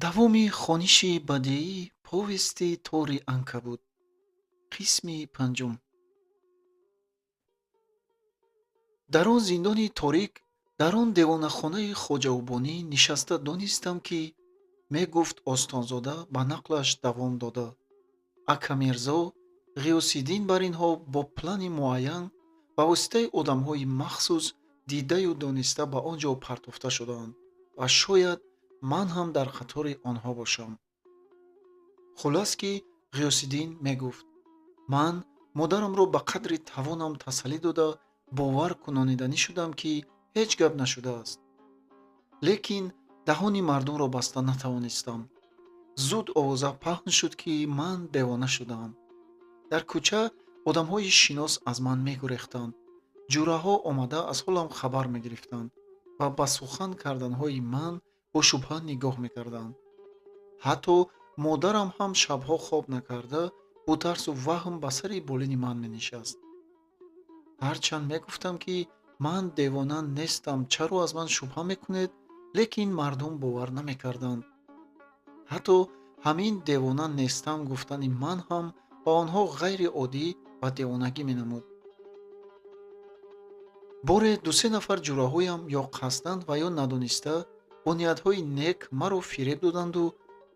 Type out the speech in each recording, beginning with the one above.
Давоми хониши бадеӣ повести Тори анкабут. Қисми панҷум. Дар он зиндони торик, дар он девонахонаи Хоҷаубонӣ нишаста донистам, ки мегуфт Остонзода ба нақлаш давом дода. Акамирзо, Ғиёсиддин бар инҳо бо плани муайян ба воситаи одамҳои махсус дидаю дониста ба он ҷо партофта шудаанд ва шояд ман ҳам дар қатори онҳо бошам. Хуллас, ки Ғиёсиддин мегуфт: ман модарамро ба қадри тавонам тасаллӣ дода, бовар кунониданӣ шудам, ки ҳеҷ гап нашудааст. Лекин даҳони мардумро баста натавонистам. Зуд овоза паҳн шуд, ки ман девона шудаам. Дар кӯча одамҳои шинос аз ман мегурехтанд. Ҷураҳо омада аз ҳолам хабар мегирифтанд ва ба сухан карданҳои ман бо шубҳа нигоҳ мекарданд. Ҳатто модарам ҳам шабҳо хоб накарда бо тарсу ваҳм ба сари болини ман менишаст. Ҳарчанд мегуфтам, ки ман девона нестам, чаро аз ман шубҳа мекунед, лекин мардум бовар намекарданд. Ҳатто ҳамин девона нестам гуфтани ман ҳам ба онҳо ғайриоддӣ ва девонагӣ менамуд. Боре ду-се нафар ҷураҳоям ё қасдан ва ё надониста бо ниятҳои нек маро фиреб доданду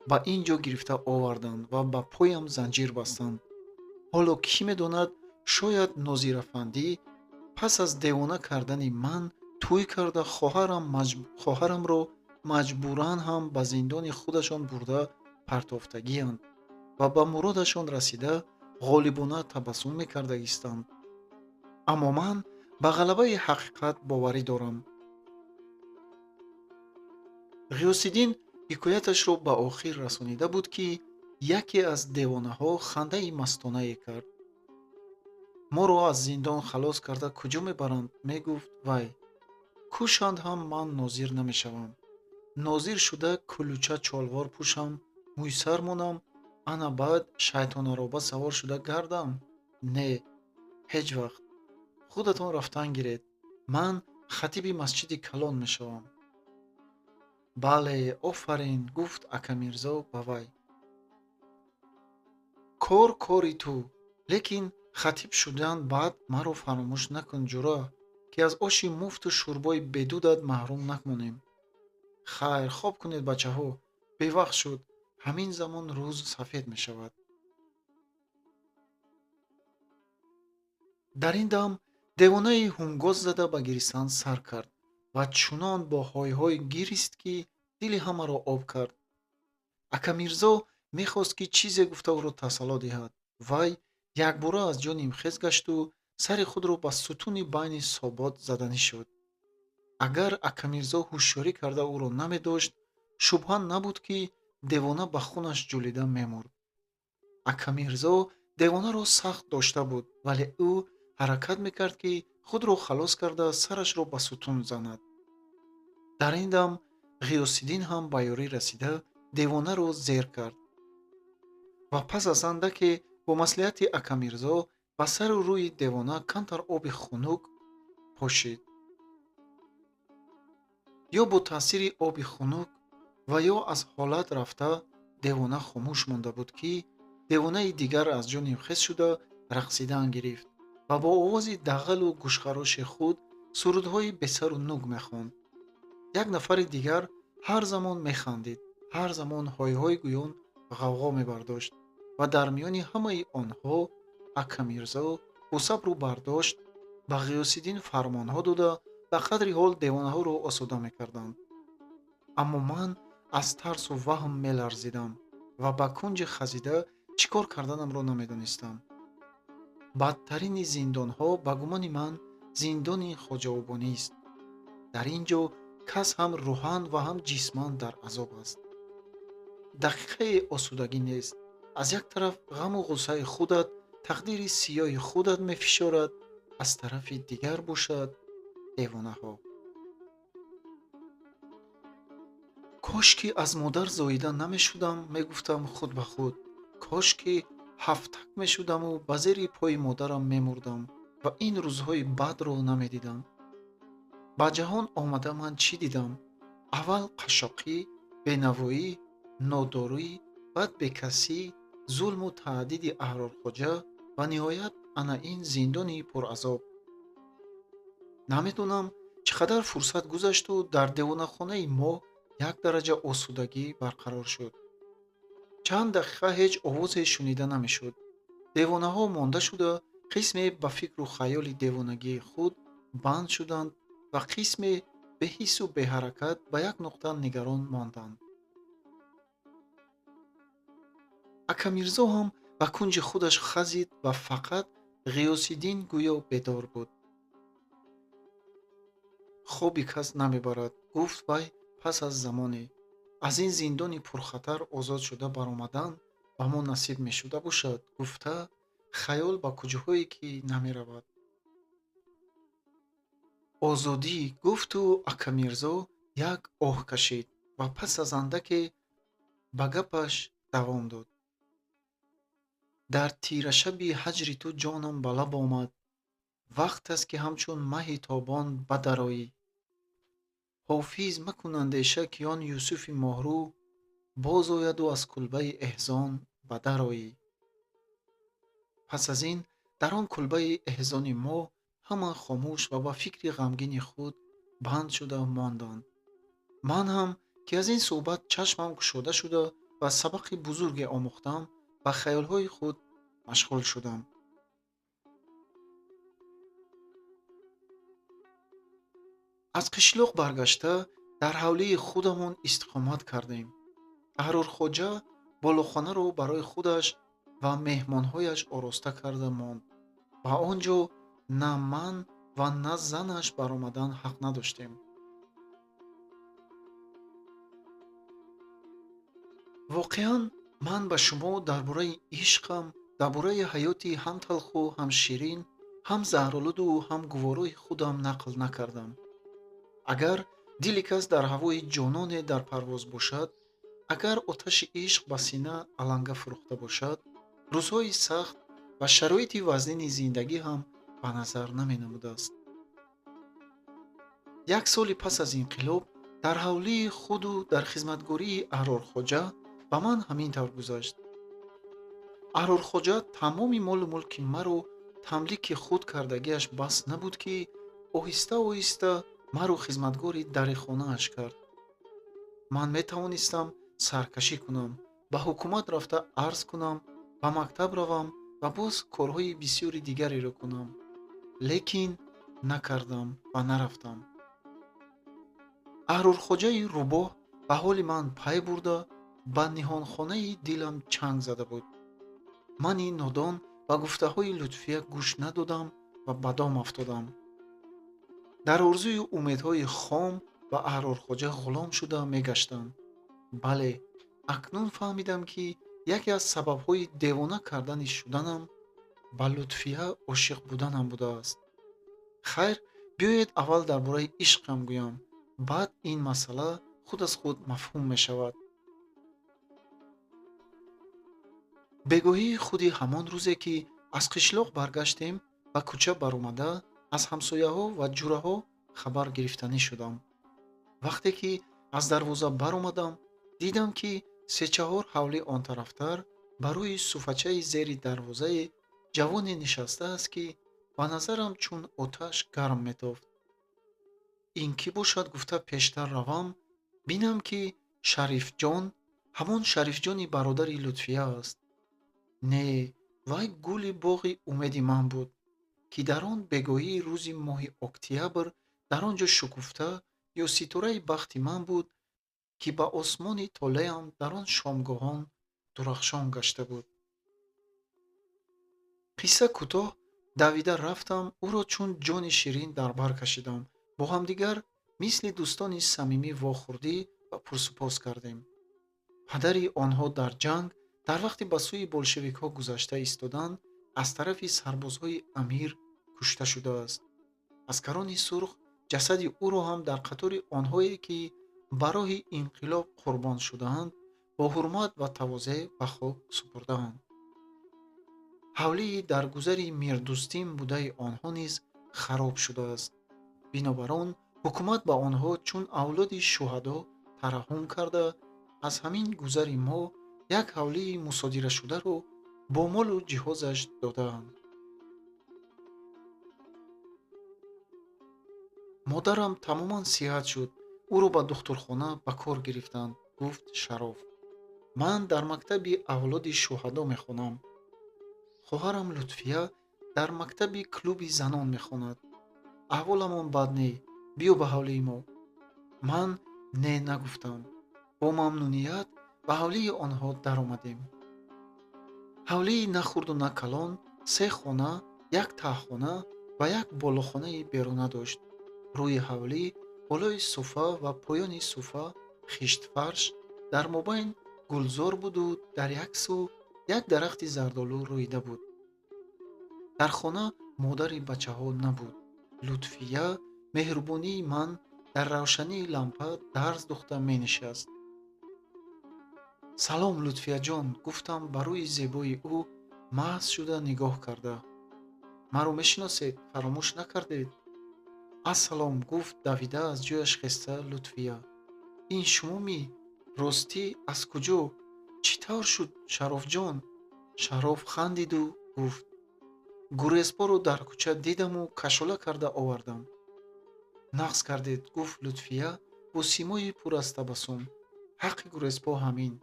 ба ин ҷо гирифта оварданд ва ба поям занҷир бастанд. Ҳоло кӣ медонад, шояд Нозирафандӣ пас аз девона кардани ман тӯй карда хоҳарамро маҷбуран ҳам ба зиндони худашон бурда партофтагианд ва ба муродашон расида ғолибона табассум мекардагистанд. Аммо ман ба ғалабаи ҳақиқат боварӣ дорам. Ғиёсиддин ҳикояташро ба охир расонида буд, ки яке аз девонаҳо хандаи мастонае кард. Моро аз зиндон халос карда куҷо мебаранд? Мегуфт вай. Кушанд ҳам ман нозир намешавам. Нозир шуда кулуча чолвор пӯшам, мӯйсар монам, ана баъд шайтонароба савор шуда гардам? Не, ҳеҷ вақт. Худатон рафтан гиред. Ман хатиби масҷиди калон мешавам. Бале, офарин, гуфт Акамирзо ба вай. Кор кори ту, лекин хатиб шудан баъд маро фаромӯш накун, ҷура, ки аз оши муфту шӯрбои бедудат маҳрум намонем. Хайр, хоб кунед, бачаҳо, бевақт шуд, ҳамин замон рӯз сафед мешавад. Дар ин дам девонаи ҳунгоз зада ба гиристан сар кард ва чунон бо ҳой-ҳой гирист, ки дили ҳамаро об кард. Акамирзо мехост, ки чизе гуфта ӯро тасалло диҳад. Вай якбора аз ҷо нимхез гашту сари худро ба сутуни байни собот заданӣ шуд. Агар Акамирзо ҳушёрӣ карда ӯро намедошт, шубҳа набуд, ки девона ба хунаш ҷӯлида мемурд. Акамирзо девонаро сахт дошта буд, вале ӯ ҳаракат мекард, ки худро халос карда сарашро ба сутун занад. Дар ин дам Ғиёсиддин ҳам ба ёрӣ расида девонаро зер кард ва пас аз андаке бо маслиҳати Акамирзо ба сару рӯи девона камтар оби хунук пошид. Ё бо таъсири оби хунук ва ё аз ҳолат рафта девона хомӯш монда буд, ки девонаи дигар аз ҷо нимхез шуда рақсидан гирифт ва бо овози дағалу гӯшхароши худ сурудҳои бесару нук мехонд. Як нафари дигар ҳар замон механдид, ҳар замон ҳой-ҳой гӯён ғавғо мебардошт ва дар миёни ҳамаи онҳо Акамирзо бо сабру бардошт ба Ғиёсиддин фармонҳо дода ба қадри ҳол девонаҳоро осода мекарданд. Аммо ман аз тарсу ваҳм меларзидам ва ба кунҷи хазида чӣ кор карданамро намедонистам. Бадтарини зиндонҳо ба гумони ман зиндони Хоҷаобонист. Дар ин ҷо кас ҳам рӯҳан ва ҳам ҷисман дар азоб аст. Дақиқае осудагӣ нест. Аз як тараф ғаму ғуссаи худат, тақдири сиёҳи худат мефишорад, аз тарафи дигар бошад девонаҳо. Кош ки аз модар зоида намешудам, мегуфтам худ ба худ. Кош ки ҳафтак мешудаму ба зери пои модарам мемурдам ва ин рӯзҳои бадро намедидам. Ба ҷаҳон омада ман чӣ дидам? Аввал қашшоқӣ, бенавоӣ, Нодорӣ, баъд бекасӣ, зулму таҳдиди Аҳрорхоҷа ва ниҳоят ана ин зиндони пуразоб. Намедонам, чӣ қадар фурсат гузашту дар девонахонаи мо як дараҷа осудагӣ барқарор шуд. Чанд дақиқа ҳеҷ овозе шунида намешуд. Девонаҳо монда шуда, қисме ба фикру хаёли девонагии худ банд шуданд ва қисме беҳиссу беҳаракат ба як нуқта нигарон монданд. Акамирзо ҳам ба кунҷи худаш хазид ва фақат Ғиёсиддин гӯё бедор буд. Хоби кас намебарад, гуфт вай пас аз замоне. Аз ин зиндони пурхатар озод шуда баромадан ба мо насиб мешуда бошад, гуфта хаёл ба куҷоҳое ки намеравад. Озодӣ, гуфту Акамирзо як оҳ кашид ва пас аз андаке ба гапаш давом дод. Дар тирашаби ҳаҷри ту ҷонам ба лаб омад, вақт аст ки ҳамчун маҳи тобон бадароӣ. Ҳофиз макун андеша, ки он Юсуфи моҳрӯ боз ояду аз кулбаи эҳзон бадароӣ. Пас аз ин дар он кулбаи эҳзони мо ҳама хомӯш ва ба фикри ғамгини худ банд шуда монданд. Ман ҳам, ки аз ин суҳбат чашмам кушода шуда ва сабақи бузурге омӯхтам, ба хаёлҳои худ машғул шудам. Аз қишлоқ баргашта дар ҳавлии худамон истиқомат кардем. Аҳрорхоҷа болохонаро барои худаш ва меҳмонҳояш ороста карда монд. Ба он ҷо на ман ва на занаш баромадан ҳақ надоштем. Воқеан ман ба шумо дар бораи ишқам, дар бораи ҳаёти ҳам талху ҳам ширин, ҳам заҳролуду ҳам гуворои худам нақл накардам. Агар дили кас дар ҳавои ҷононе дар парвоз бошад, агар оташи ишқ ба сина аланга фурӯхта бошад, рӯзҳои сахт ва шароити вазнини зиндагӣ ҳам ба назар наменамудааст. Як соли пас аз инқилоб дар ҳавлии худу дар хизматгории Аҳрорхоҷа ба ман ҳамин тавр гузашт. Аҳрорхоҷа тамоми молу мулки маро тамлики худ кардагиаш бас набуд, ки оҳиста оҳиста маро хизматгори дари хонааш кард. Ман метавонистам саркашӣ кунам, ба ҳукумат рафта арз кунам, ба мактаб равам ва боз корҳои бисёри дигареро кунам. Лекин накардам ва нарафтам. Аҳрорхоҷаи рӯбоҳ ба ҳоли ман пай бурда, ба ниҳонхонаи дилам чанг зада буд. Мани нодон ба гуфтаҳои Лутфия гӯш надодам ва ба дом афтодам. Дар орзую умедҳои хом ба Аҳрорхоҷа ғулом шуда мегаштам. Бале, акнун фаҳмидам, ки яке аз сабабҳои девона кардани шуданам ба Лутфия ошиқ буданам будааст. Хайр, биёед аввал дар бораи ишқам гӯям, баъд ин масъала худ аз худ мафҳум мешавад. Бегоҳии худи ҳамон рӯзе, ки аз қишлоқ баргаштем, ба кӯча баромада аз ҳамсояҳо ва ҷураҳо хабар гирифтанӣ шудам. Вақте ки аз дарвоза баромадам, дидам, ки се-чаҳор ҳавлӣ он тарафтар ба рӯи суфачаи зери дарвозае ҷавоне нишастааст, ки ба назарам чун оташ гарм метофт. Ин кӣ бошад, гуфта пештар равам, бинам, ки Шарифҷон ҳамон Шарифҷони бародари Лутфия аст. Не, вай гули боғи умеди ман буд, ки дар он бегоҳии рӯзи моҳи октябр дар он ҷо шукуфта, ё ситораи бахти ман буд, ки ба осмони толеам дар он шомгоҳон дурахшон гашта буд. Қисса кӯтоҳ, давида рафтам, ӯро чун ҷони ширин дар бар кашидам. Бо ҳамдигар мисли дӯстони самимӣ вохӯрдӣ ва пурсупос кардем. Падари онҳо дар ҷанг дар вақти ба сӯи болшевикҳо гузашта истодан аз тарафи сарбозҳои амир кушта шудааст. Аскарони сурх ҷасади ӯро ҳам дар қатори онҳое, ки ба роҳи инқилоб қурбон шудаанд, бо ҳурмат ва тавозеъ ба хок супурдаанд. Ҳавлии дар гузари Мирдӯстим будаи онҳо низ хароб шудааст. Бинобар он ҳукумат ба онҳо чун авлоди шуҳадо тараҳҳум карда, Аз ҳамин гузари мо як ҳавлии мусодирашударо бо молу ҷиҳозаш додаанд. Модарам тамоман сиҳат шуд. Ӯро ба духтурхона ба кор гирифтанд, гуфт Шароф. Ман дар мактаби авлоди шуҳадо мехонам. Хоҳарам Лутфия дар мактаби клуби занон мехонад. Аҳволамон бад не, биё ба ҳавлии мо. Ман не нагуфтам. Бо мамнуният ба ҳавлии онҳо даромадем. Ҳавлии на хурду на калон, се хона, як таҳхона ва як болохонаи беруна дошт. Рӯи ҳавлӣ, болои суфа ва поёни суфа хиштфарш, дар мобайн гулзор буду дар як сӯ як дарахти зардолу рӯида буд. Дар хона модари бачаҳо набуд. Лутфия, меҳрубонии ман, дар равшании лампа дарз духта менишаст. Салом, Лутфияҷон, гуфтам ба рӯи зебои ӯ маҳз шуда нигоҳ карда. Маро мешиносед? Фаромӯш накардед? Ассалом, гуфт давида аз ҷояш хеста Лутфия. Ин шумомӣ? Ростӣ, аз куҷо? Чӣ тавр шуд, Шарофҷон? Шароф хандиду гуфт: гурезпоро дар кӯча дидаму кашола карда овардам. Нағз кардед, гуфт Лутфия бо симои пур аз табассум. Ҳаққи гурезпо ҳамин.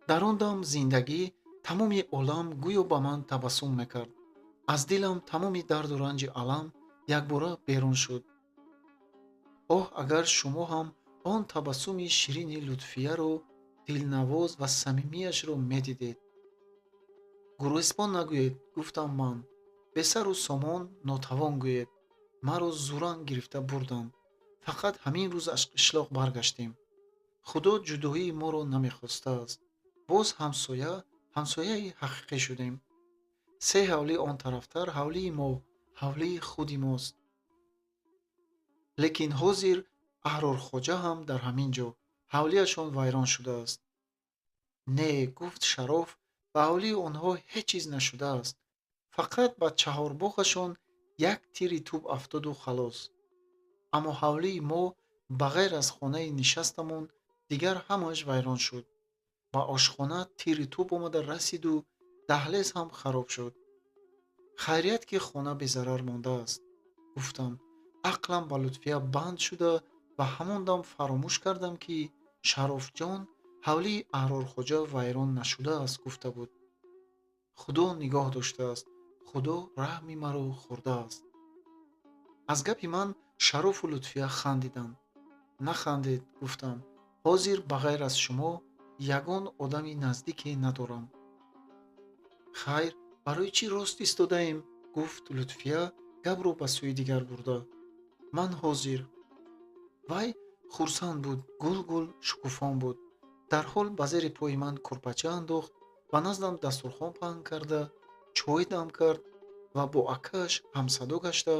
Дар он дам зиндагӣ, тамоми олам гӯё ба ман табассум мекард. Аз дилам тамоми дарду ранҷи алам якбора берун шуд. Оҳ, агар шумо ҳам он табассуми ширини Лутфияро, дилнавоз ва самимияшро медидед. Гурезпо нагӯед, гуфтам ман. Бесару сомон нотавон гӯед. Маро зуран гирифта бурданд. Фақат ҳамин рӯз аз қишлоқ баргаштем. Худо ҷудоии моро намехостааст. Боз ҳамсоя, ҳамсояи ҳақиқӣ шудем. Се ҳавлӣ он тарафтар ҳавлии мо, ҳавлии худи мост. Лекин ҳозир Аҳрорхоҷа ҳам дар ҳамин ҷо, ҳавлиашон вайрон шудааст. Не, гуфт Шароф, ба ҳавлии онҳо ҳеҷ чиз нашудааст. Фақат ба чаҳорбоғашон як тири тӯб афтоду халос. Аммо ҳавлии мо ба ғайр аз хонаи нишастамон дигар ҳамааш вайрон шуд. Ба ошхона тири тӯб омада расиду даҳлез ҳам хароб шуд. Хайрият ки хона безарар мондааст, гуфтам. Ақлам ба Лутфия банд шуда ва ҳамон дам фаромӯш кардам, ки Шарофҷон ҳавлии Аҳрорхоҷа вайрон нашудааст гуфта буд. Худо нигоҳ доштааст, Худо раҳми маро хӯрдааст. Аз гапи ман Шарофу Лутфия хандиданд. Нахандед, гуфтам, ҳозир ба ғайр аз шумо ягон одами наздике надорам. Хайр, барои чӣ рост истодаем? Гуфт Лутфия гапро ба сӯи дигар бурда. Ман ҳозир. Вай хурсанд буд, гул-гул шукуфон буд. Дарҳол ба зери пои ман курпача андохт, ба наздам дастурхон паҳн карда, чой дам кард ва бо акааш ҳамсадо гашта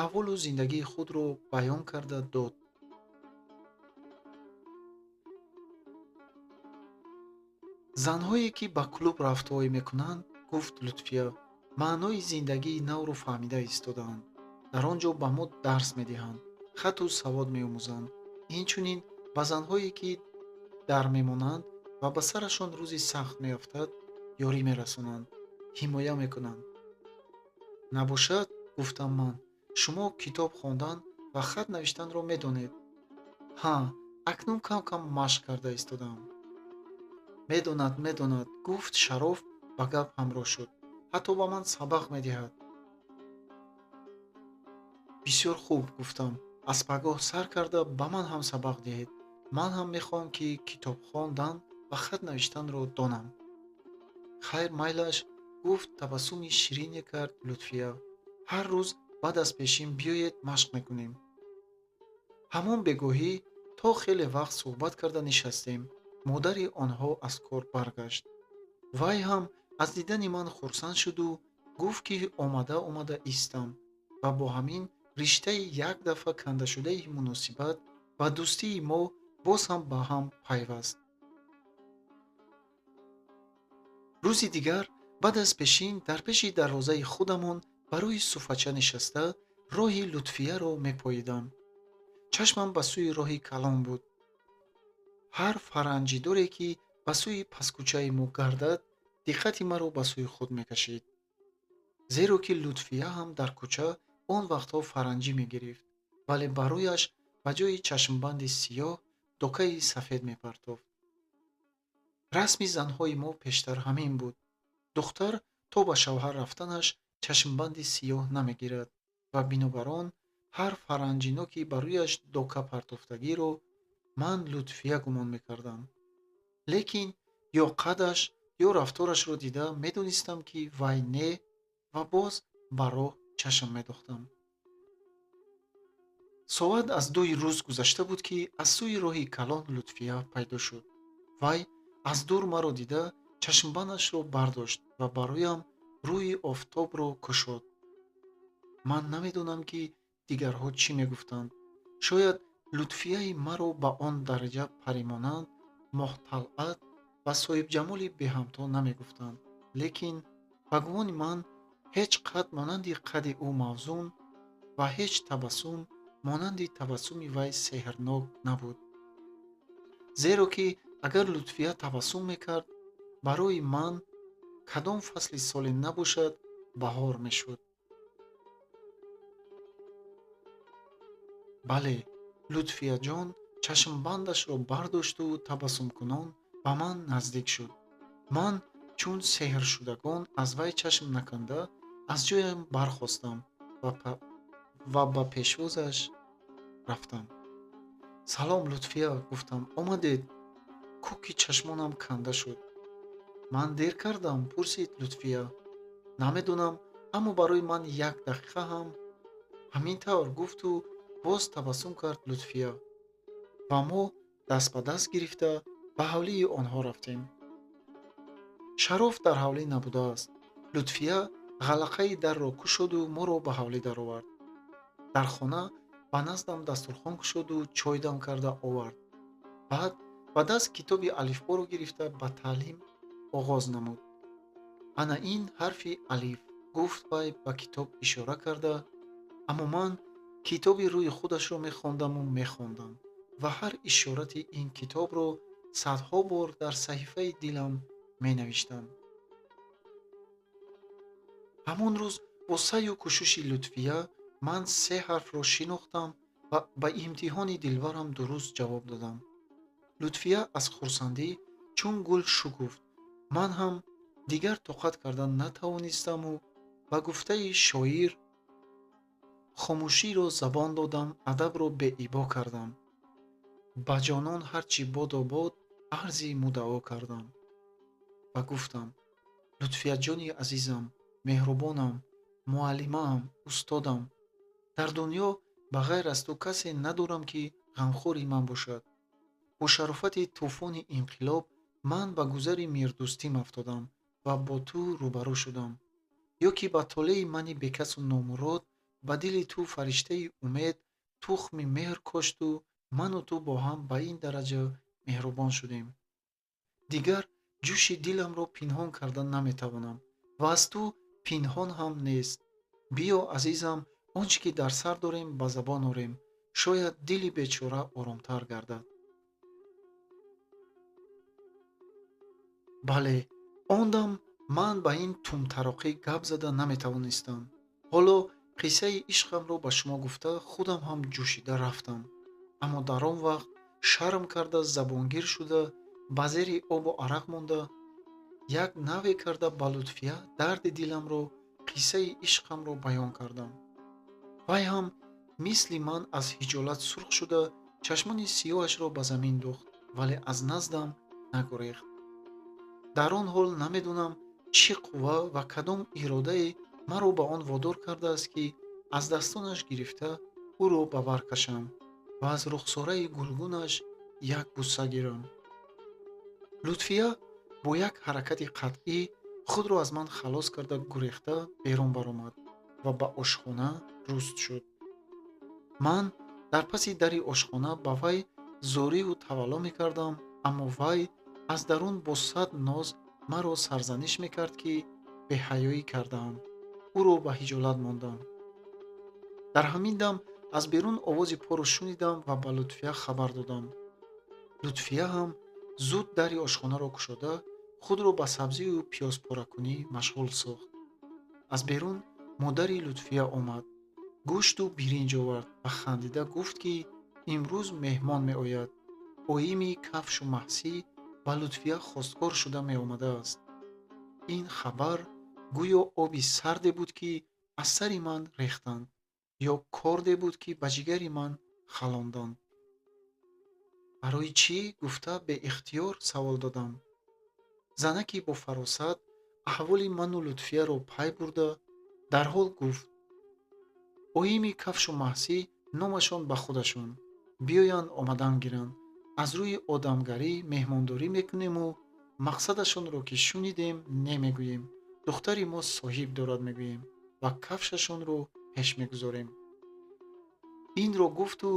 аҳволу зиндагии худро баён карда дод. Занҳое ки ба клуб рафтуой мекунанд, гуфт Лутфия, маънои зиндагии навро фаҳмида истодаанд. Дар он ҷо ба мо дарс медиҳанд, хату савод меомӯзанд. Инчунин ба занҳое ки дар мемонанд ва ба сарашон рӯзи сахт меафтад, ёрӣ мерасонанд, ҳимоя мекунанд. Набошад, гуфтам ман, шумо китоб хондан ва хат навиштанро медонед. Ҳа, акнун кам-кам машқ карда истодаам. Медонад, медонад, гуфт Шароф, ба гап ҳамроҳ шуд. Ҳатто ба ман сабақ медиҳад. Бисёр хуб, гуфтам, аз пагоҳ сар карда ба ман ҳам сабақ диҳед. Ман ҳам мехоҳам, ки китоб хондан ва хат навиштанро донам. Хайр, майлаш, гуфт, табассуми ширине кард Лутфия. Ҳар рӯз баъд аз пешин биёед, машқ мекунем. Ҳамон бегоҳӣ то хеле вақт суҳбат карда нишастем. Модари онҳо аз кор баргашт. Вай ҳам аз дидани ман хурсанд шуду гуфт, ки омада-омада истам ва бо ҳамин риштаи як дафъа кандашудаи муносибат ва дӯстии мо боз ҳам ба ҳам пайваст. Рӯзи дигар баъд аз пешин дар пеши дарвозаи худамон ба рӯи суфача нишаста роҳи Лутфияро мепоидам. Чашмам ба сӯи роҳи калон буд. Ҳар фаранҷидоре, ки ба сӯи паскӯчаи мо гардад, диққати маро ба сӯи худ мекашид. Зеро ки Лутфия ҳам дар кӯча он вақтҳо фаранҷӣ мегирифт, вале ба рӯяш ба ҷои чашмбанди сиёҳ докаи сафед мепартофт. Расми занҳои мо пештар ҳамин буд. Духтар то ба шавҳар рафтанаш чашмбанди сиёҳ намегирад ва бинобар он ҳар фаранҷиноки ба рӯяш дока партофтагиро ман Лутфия гумон мекардам. Лекин ё қадаш, ё рафторашро дида медонистам, ки вай не, ва боз ба роҳ чашм медохтам. Соат аз 2 рӯз гузашта буд, ки аз сӯи роҳи калон Лутфия пайдо шуд. Вай аз дур маро дида чашмбандашро бардошт ва ба рӯям рӯи офтобро кушод. Ман намедонам, ки дигарҳо чӣ мегуфтанд. Шояд Лутфияи маро ба он дараҷа паримонанд, моҳталъат ва соҳибҷамоли беҳамто намегуфтанд. Лекин ба гумони ман ҳеҷ қад монанди қади ӯ мавзун ва ҳеҷ табассум монанди табассуми вай сеҳрнок набуд. Зеро ки агар Лутфия табассум мекард, барои ман кадом фасли соле набошад, баҳор мешуд. Бале, Лутфияҷон чашмбандашро бардошту табассумкунон ба ман наздик шуд. Ман чун сеҳршудагон аз вай чашм наканда аз ҷоям бархостам ва ба пешвозаш рафтам. Салом, Лутфия, гуфтам, омадед? Кӯки чашмонам канда шуд. Ман дер кардам? Пурсид Лутфия. Намедонам, аммо барои ман як дақиқа ҳам. Ҳамин тавр гуфту боз табассум кард Лутфия ва мо даст ба даст гирифта ба ҳавлии онҳо рафтем. Шароф дар ҳавлӣ набудааст. Лутфия ғалақаи дарро кушоду моро ба ҳавлӣ даровард. Дар хона ба наздам дастурхон кушоду чой дам карда овард. Баъд ба даст китоби алифборо гирифта ба таълим оғоз намуд. Ана ин ҳарфи алиф, гуфт вай ба китоб ишора карда, аммо ман китоби рӯи худашро мехондаму мехондам ва ҳар ишорати ин китобро садҳо бор дар саҳифаи дилам менавиштам. Ҳамон рӯз бо саъю кӯшиши Лутфия ман 3 ҳарфро шинохтам ва ба имтиҳони дилбарам дуруст ҷавоб додам. Лутфия аз хурсандӣ чун гул шукуфт. Ман ҳам дигар тоқат карда натавонистаму ба гуфтаи шоир хомӯширо забон додам, адабро беибо кардам. Ба ҷонон ҳарчи бодо бод арзи муддао кардам. Ва гуфтам: Лутфияҷони азизам, меҳрубонам, муаллимаам, устодам, дар дунё ба ғайр аз ту касе надорам, ки ғамхори ман бошад. Бо шарофати тӯфони инқилоб ман ба гузари мирдӯстим афтодам ва бо ту рӯбарӯ шудам. Ё ки ба толеи мани бекасу номурод ба дили ту фариштаи умед тухми меҳр кошту ману ту бо ҳам ба ин дараҷа меҳрубон шудем. Дигар ҷӯши диламро пинҳон карда наметавонам ва аз ту пинҳон ҳам нест. Биё, азизам, он чӣ ки дар сар дорем ба забон орем, шояд дили бечора оромтар гардад. Бале, он дам ман ба ин тумтароқӣ гап зада наметавонистам. Ҳоло қиссаи ишқамро ба шумо гуфта худам ҳам ҷӯшида рафтам. Аммо дар он вақт шарм карда забонгир шуда, ба зери обу арақ монда, як наве карда ба Лутфия дарди диламро, қиссаи ишқамро баён кардам. Вай ҳам мисли ман аз ҳиҷолат сурх шуда, чашмони сиёҳашро ба замин духт, вале аз наздам нагурехт. Дар он ҳол намедонам чӣ қувва ва кадом иродае маро ба он водор кардааст, ки аз дастонаш гирифта ӯро ба бар кашам ва аз рухсораи гулгунаш як бусса гирам. Лутфия бо як ҳаракати қатъӣ худро аз ман халос карда гурехта берун баромад ва ба ошхона руст шуд. Ман дар паси дари ошхона ба вай зориву тавалло мекардам, аммо вай аз дарун бо сад ноз маро сарзаниш мекард, ки беҳаёӣ кардаам, ӯро ба ҳиҷолат мондам. Дар ҳамин дам аз берун овози поро шунидам ва ба Лутфия хабар додам. Лутфия ҳам зуд дари ошхонаро кушода, худро ба сабзию пиёзпоракунӣ машғул сохт. Аз берун модари Лутфия омад. Гӯшту биринҷ овард ва хандида гуфт, ки имрӯз меҳмон меояд. Оими кафшу маҳсӣ ба Лутфия хостгор шуда меомадааст. Ин хабар гӯё оби сарде буд, ки аз сари ман рехтанд, ё корде буд, ки ба ҷигари ман халонданд. Барои чӣ? Гуфта беихтиёр савол додам. Занаки бо фаросат аҳволи ману Лутфияро пай бурда, дарҳол гуфт: оими кафшу маҳсӣ номашон ба худашон, биёянд омадан гиранд. Аз рӯи одамгарӣ меҳмондорӣ мекунему мақсадашонро ки шунидем немегӯем. Духтари мо соҳиб дорад мегӯем ва кафшашонро пеш мегузорем. Инро гуфту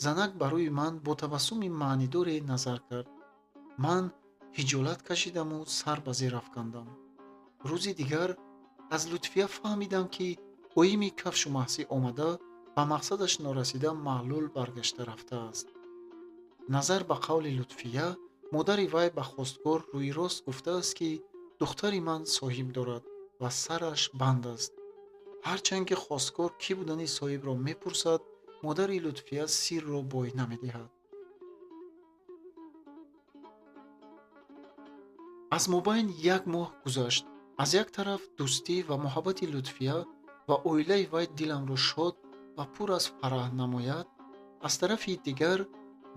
занак ба рӯи ман бо табассуми маънидоре назар кард. Ман ҳиҷолат кашидаму сар ба зер афкандам. Рӯзи дигар аз Лутфия фаҳмидам, ки оими кафшу маҳсӣ омада ба мақсадаш норасида маълул баргашта рафтааст. Назар ба қавли Лутфия, модари вай ба хостгор рӯирост гуфтааст, ки духтари ман соҳиб дорад ва сараш банд аст. Ҳарчанд ки хостгор кӣ будани соҳибро мепурсад, модари Лутфия сирро бой намедиҳад. Аз мобайн як моҳ гузашт. Аз як тараф дӯстӣ ва муҳаббати Лутфия ва оилаи вай диламро шод ва пур аз фараҳ намояд, аз тарафи дигар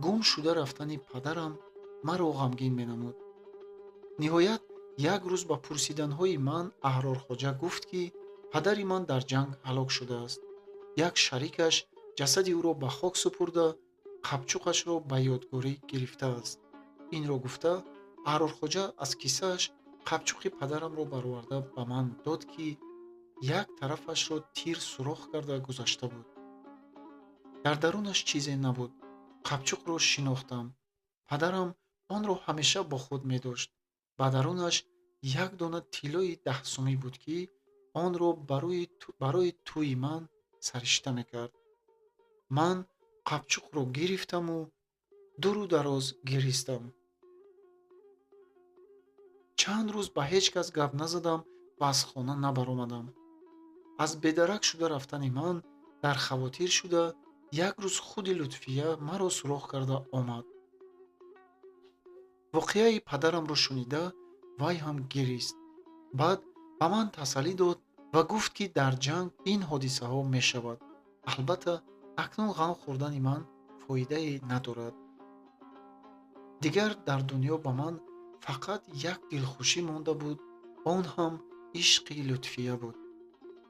гум шуда рафтани падарам маро ғамгин менамуд. Ниҳоят як рӯз ба пурсиданҳои ман Аҳрорхоҷа гуфт, ки падари ман дар ҷанг ҳалок шудааст. Як шарикаш ҷасади ӯро ба хок супурда, қабчуқашро ба ёдгорӣ гирифтааст. Инро гуфта Аҳрорхоҷа аз кисааш қабчуқи падарамро бароварда ба ман дод, ки як тарафашро тир сурох карда гузашта буд. Дар дарунаш чизе набуд. Қабчуқро шинохтам. Падарам онро ҳамеша бо худ медошт. Ба дарунаш як дона тиллои 10 сумӣ буд, ки онро барои тӯйи ман саришта мекард. Ман қабчуқро гирифтаму дуру дароз гиристам. Чанд рӯз ба ҳеҷ кас гап назадам ва аз хона набаромадам. Аз бедарак шуда рафтани ман дар хавотир шуда, як рӯз худи Лутфия маро суроғ карда омад. Воқеаи падарамро шунида, вай ҳам гирист. Баъд ба ман тасаллӣ дод ва гуфт, ки дар ҷанг ин ҳодисаҳо мешавад. Албатта, акнун ғам хӯрдани ман фоидае надорад. Дигар дар дунё ба ман фақат як дилхушӣ монда буд, он ҳам ишқи Лутфия буд.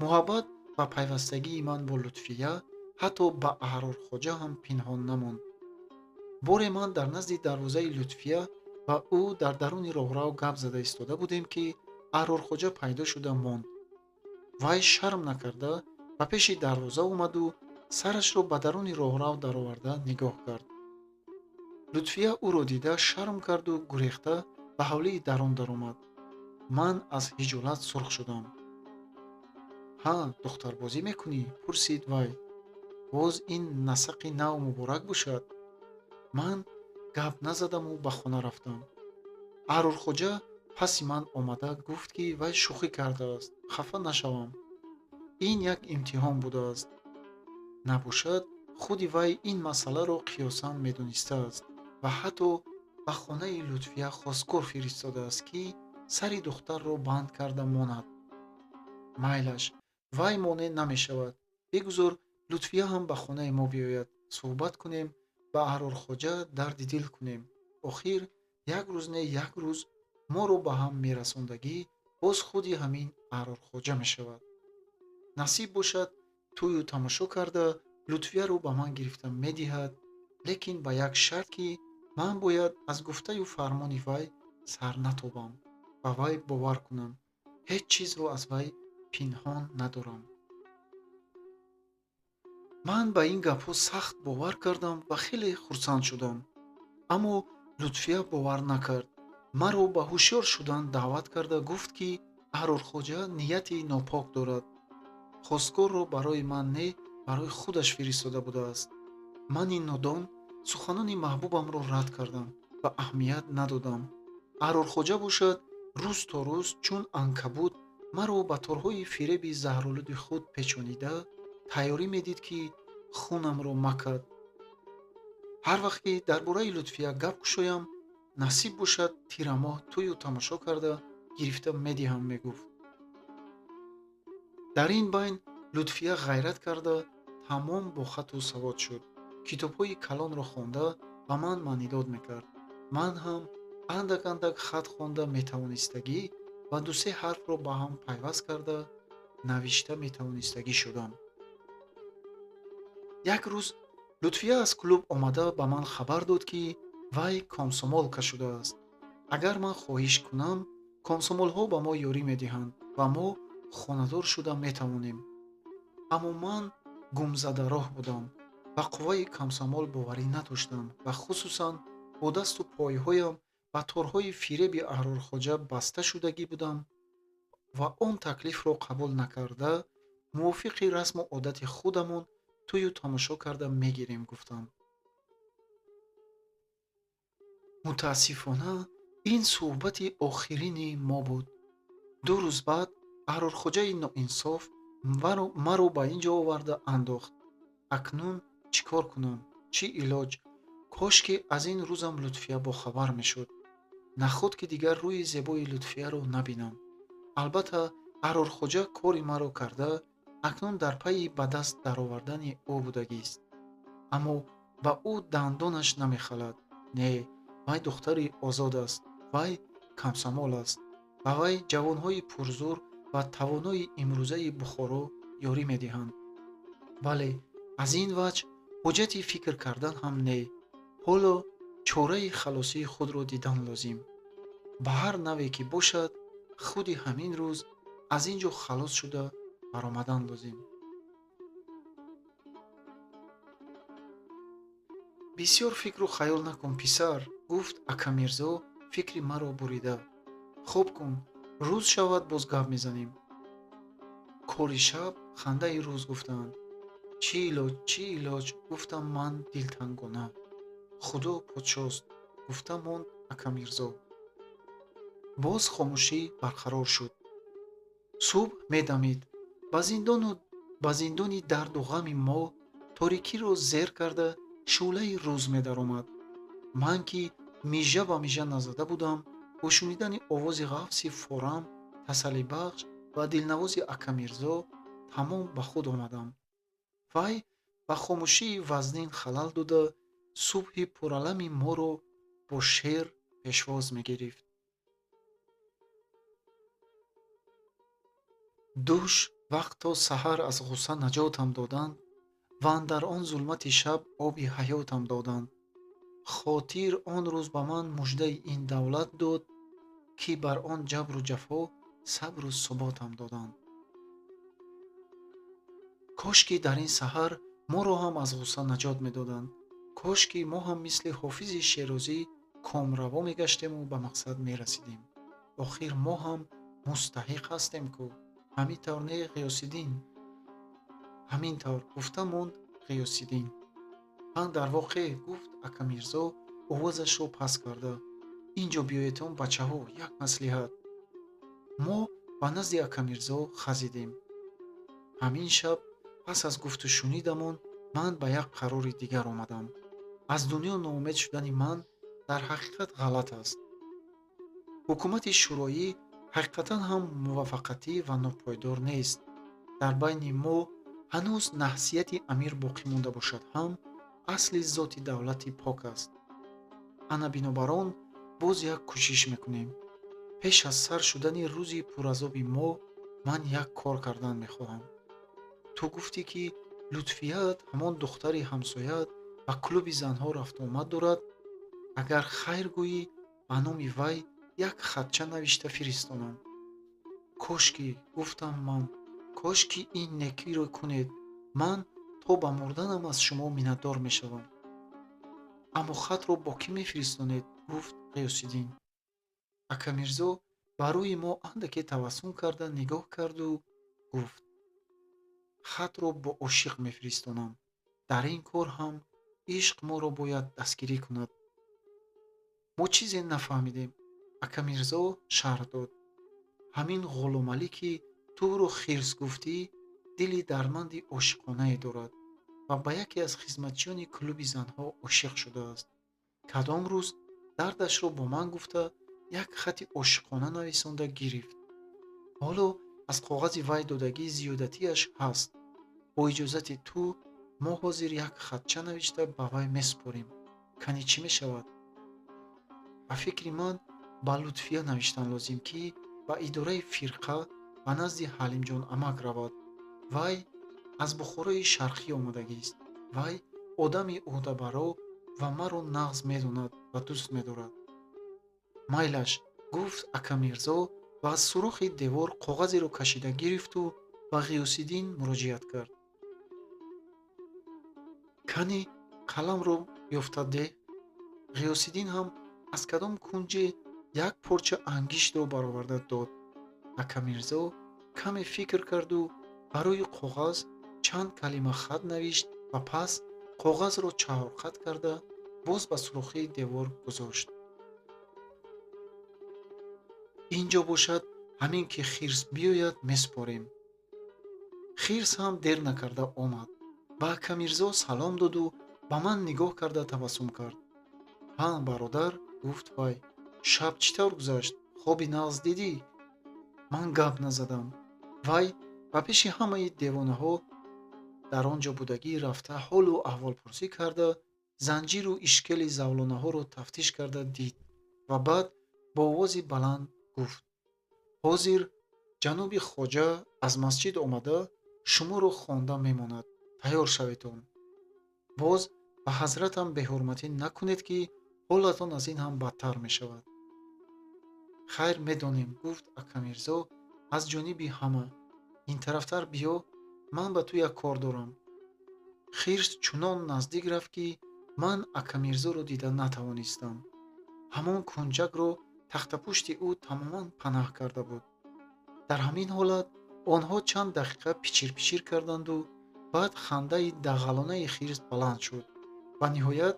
Муҳаббат ва пайвастагии ман бо Лутфия ҳатто ба Аҳрорхоҷа ҳам пинҳон намонд. Боре ман дар назди дарвозаи Лутфия ва ӯ дар даруни роҳрав гап зада истода будем, ки Аҳрорхоҷа пайдо шуда монд. Вай шарм накарда ба пеши дарвоза омаду сарашро ба даруни роҳрав дароварда нигоҳ кард. Лутфия ӯро дида шарм карду гурехта ба ҳавлии дарун даромад. Ман аз ҳиҷолат сурх шудам. Ҳа, духтарбозӣ мекунӣ? Пурсид вай. Боз ин насақи нав муборак бошад. Ман гап назадаму ба хона рафтам. Аҳрорхоҷа паси ман омада гуфт, ки вай шӯхӣ кардааст, хафа нашавам. Ин як имтиҳон будааст. Набошад, худи вай ин масъаларо қиёсан медонистааст ва ҳатто ба хонаи Лутфия хостгор фиристодааст, ки сари духтарро банд карда монад. Майлаш, вай монеъ намешавад. Бигузор Лутфия ҳам ба хонаи мо биёяд, суҳбат кунем, ба Аҳрорхоҷа дарди дил кунем. Охир як рӯз не як рӯз моро ба ҳам мерасондагӣ боз худи ҳамин Аҳрорхоҷа мешавад. Насиб бошад, тӯю тамошо карда Лутфияро ба ман гирифта медиҳад, лекин ба як шарт, ки ман бояд аз гуфтаю фармони вай сар натобам, ба вай бовар кунам, ҳеҷ чизро аз вай пинҳон надорам. Ман ба ин гапҳо сахт бовар кардам ва хеле хурсанд шудам. Аммо Лутфия бовар накард. Маро ба ҳушёр шудан даъват карда гуфт, ки Аҳрорхоҷа нияти нопок дорад. Хостгорро барои ман не, барои худаш фиристода будааст. Мани нодон суханони маҳбубамро рад кардам. ва аҳамият надодам. Аҳрорхоҷа бошад, рӯз то рӯз чун анкабут маро ба торҳои фиреби заҳролуди худ печонида тайёрӣ медид, ки хунамро макад. Ҳар вақт ки дар бораи Лутфия гап кушоям, насиб бошад, тирамоҳ тӯю тамошо карда гирифта медиҳам, мегуфт. Дар ин байн Лутфия ғайрат карда тамом бо хату савод шуд. Китобҳои калонро хонда ба ман маънидод мекард. Ман ҳам андак-андак хат хонда метавонистагӣ ва ду-се ҳарфро ба ҳам пайваст карда навишта метавонистагӣ шудам. Як рӯз Лутфия аз клуб омада ба ман хабар дод, ки вай комсомолка шудааст. Агар ман хоҳиш кунам, комсомолҳо ба мо ёрӣ медиҳанд ва мо хонадор шуда метавонем. Аммо ман гумзадароҳ будам, ба қувваи комсомол боварӣ надоштам ва хусусан бо дасту пойҳоям ба торҳои фиреби Аҳрорхоҷа баста шудагӣ будам ва он таклифро қабул накарда, мувофиқи расму одати худамон тӯю тамошо карда мегирем, гуфтам. Мутаассифона, ин суҳбати охирини мо буд. 2 рӯз баъд Аҳрорхоҷаи ноинсоф маро ба ин ҷо оварда андохт. Акнун чӣ кор кунам? Чӣ илоҷ? Кош ки аз ин рӯзам Лутфия бохабар мешуд. Наход ки дигар рӯи зебои Лутфияро набинам. Албатта, Аҳрорхоҷа кори маро карда, акнун дар пайи ба даст даровардани ӯ будагист. Аммо ба ӯ дандонаш намехалад. Не, вай духтари озод аст, вай комсомол аст. Ба вай ҷавонҳои пурзур ва тавонои имрӯзаи Бухоро ёрӣ медиҳанд. Бале, аз ин ваҷҳ ҳуҷҷати фикр кардан ҳам не. Ҳоло чораи халосии худро дидан лозим. Ба ҳар наве ки бошад, худи ҳамин рӯз аз ин ҷо халос шуда баромадан лозим. Бисёр фикру хаёл накун, писар, гуфт Акамирзо фикри маро бурида. Хоб кун, рӯз шавад, боз гап мезанем. Кори шаб хандаи рӯз, гуфтанд. Чӣ илоҷ, чӣ илоҷ, гуфтам ман дилтангона. Худо подшост, гуфта монд Акамирзо. Боз хомӯшӣ барқарор шуд. Субҳ медамид. Ба зиндони дарду ғами мо торикиро зер карда шӯълаи рӯз медаромад. Ман ки мижа ба мижа назада будам, бо шунидани овози ғафси форам, тасаллибахш ва дилнавози Акамирзо тамом ба худ омадам. Вай ба хомӯшии вазнин халал дода, субҳи пуралами моро бо шеър пешвоз мегирифт. Дӯш вақт то саҳар аз ғусса наҷотам доданд ва андар он зулмати шаб оби ҳаётам доданд. Хотир он рӯз ба ман муждаи ин давлат дод, ки бар он ҷабру ҷафо сабру суботам доданд. Кош ки дар ин саҳар моро ҳам аз ғусса наҷот медоданд. Кош ки мо ҳам мисли ҳофизи Шерозӣ комраво мегаштему ба мақсад мерасидем. Охир мо ҳам мустаҳиқ ҳастем ку. Ҳамин тавр не, Ғиёсиддин? Ҳамин тавр, гуфта монд Ғиёсиддин. Ҳан дар воқеъ, гуфт Акамирзо овозашро паст карда. Ин ҷо биёедон, бачаҳо, як маслиҳат. Мо ба назди Акамирзо хазидем. Ҳамин шаб пас аз гуфту шунидамон ман ба як қарори дигар омадам. Аз дунё ноумед шудани ман дар ҳақиқат ғалат аст. Ҳукумати шӯроӣ ҳақиқатан ҳам муваффақатӣ ва нопойдор нест. Дар байни мо ҳанӯз наҳсияти амир боқӣ монда бошад ҳам, асли зоти давлати пок аст. Ана бинобар он боз як кӯшиш мекунем. Пеш аз сар шудани рӯзи пуразоби мо ман як кор кардан мехоҳам. Ту гуфтӣ, ки Лутфият, ҳамон духтари ҳамсояат, ба клуби занҳо рафтуомад дорад. Агар хайр гӯӣ, ба номи вай як хатча навишта фиристонам. Кош ки, гуфтам ман, кош ки ин некиро кунед, ман то ба мурданам аз шумо миннатдор мешавам. Аммо хатро бо кӣ мефиристонед? Гуфт Ғиёсиддин. Акамирзо ба рӯи мо андаке табассум карда нигоҳ карду гуфт: хатро бо ошиқ мефиристонам. Дар ин кор ҳам ишқ моро бояд дастгирӣ кунад. Мо чизе нафаҳмидем. Ака Мирзо шарҳ дод. Ҳамин Ғуломалӣ, ки ту ӯро хирс гуфтӣ, дили дарманди ошиқонае дорад ва ба яке аз хизматчиёни клуби занҳо ошиқ шудааст. Кадом рӯз дардашро бо ман гуфта, як хати ошиқона нависонда гирифт. Ҳоло аз коғази вай додагӣ зиёдатиаш ҳаст. Бо иҷозати ту мо ҳозир як хатча навишта ба вай месупорем. Кани чӣ мешавад? Ба фикри ман, ба Лутфия навиштан лозим, ки ба идораи фирқа ба назди Ҳалимҷон амак равад. Вай аз Бухорои Шарқӣ омадагист. Вай одами ӯҳдабаро ва маро нағз медонад ва дӯст медорад. Майлаш, гуфт ака Мирзо ва аз сурохи девор коғазеро кашида гирифту ба Ғиёсиддин муроҷиат кард. Кани қаламро ёфта деҳ. Ғиёсиддин ҳам аз кадом кунҷе як порча ангиштро бароварда дод. Ака Мирзо каме фикр карду барои коғаз чанд калима хат навишт ва пас коғазро чаҳорқат карда боз ба сурохии девор гузошт. Ин ҷо бошад, ҳамин ки хирс биёяд, месупорем. Хирс ҳам дер накарда омад. Ба ака Мирзо салом доду ба ман нигоҳ карда табассум кард. Ҳа, бародар, гуфт вай, шаб чӣ тавр гузашт? Хоби нағз дидӣ? Ман гап назадам. Вай ба пеши ҳамаи девонаҳо дар он ҷо будагӣ рафта ҳолу аҳволпурсӣ карда, занҷиру ишкели завлонаҳоро тафтиш карда дид ва баъд бо овози баланд гуфт: ҳозир ҷаноби хоҷа аз масҷид омада шуморо хонда мемонад. Тайёр шаветон. Боз ба ҳазратам беҳурматӣ накунед, ки ҳолатон аз ин ҳам бадтар мешавад. Хайр, медонем, гуфт ака Мирзо аз ҷониби ҳама. Ин тарафтар биё, ман ба ту як кор дорам. Хирс чунон наздик рафт, ки ман ака Мирзоро дида натавонистам. Ҳамон кунҷакро тахтапушти ӯ тамоман панаҳ карда буд. Дар ҳамин ҳолат онҳо чанд дақиқа пичир-пичир карданду баъд хандаи дағалонаи хирс баланд шуд ва ниҳоят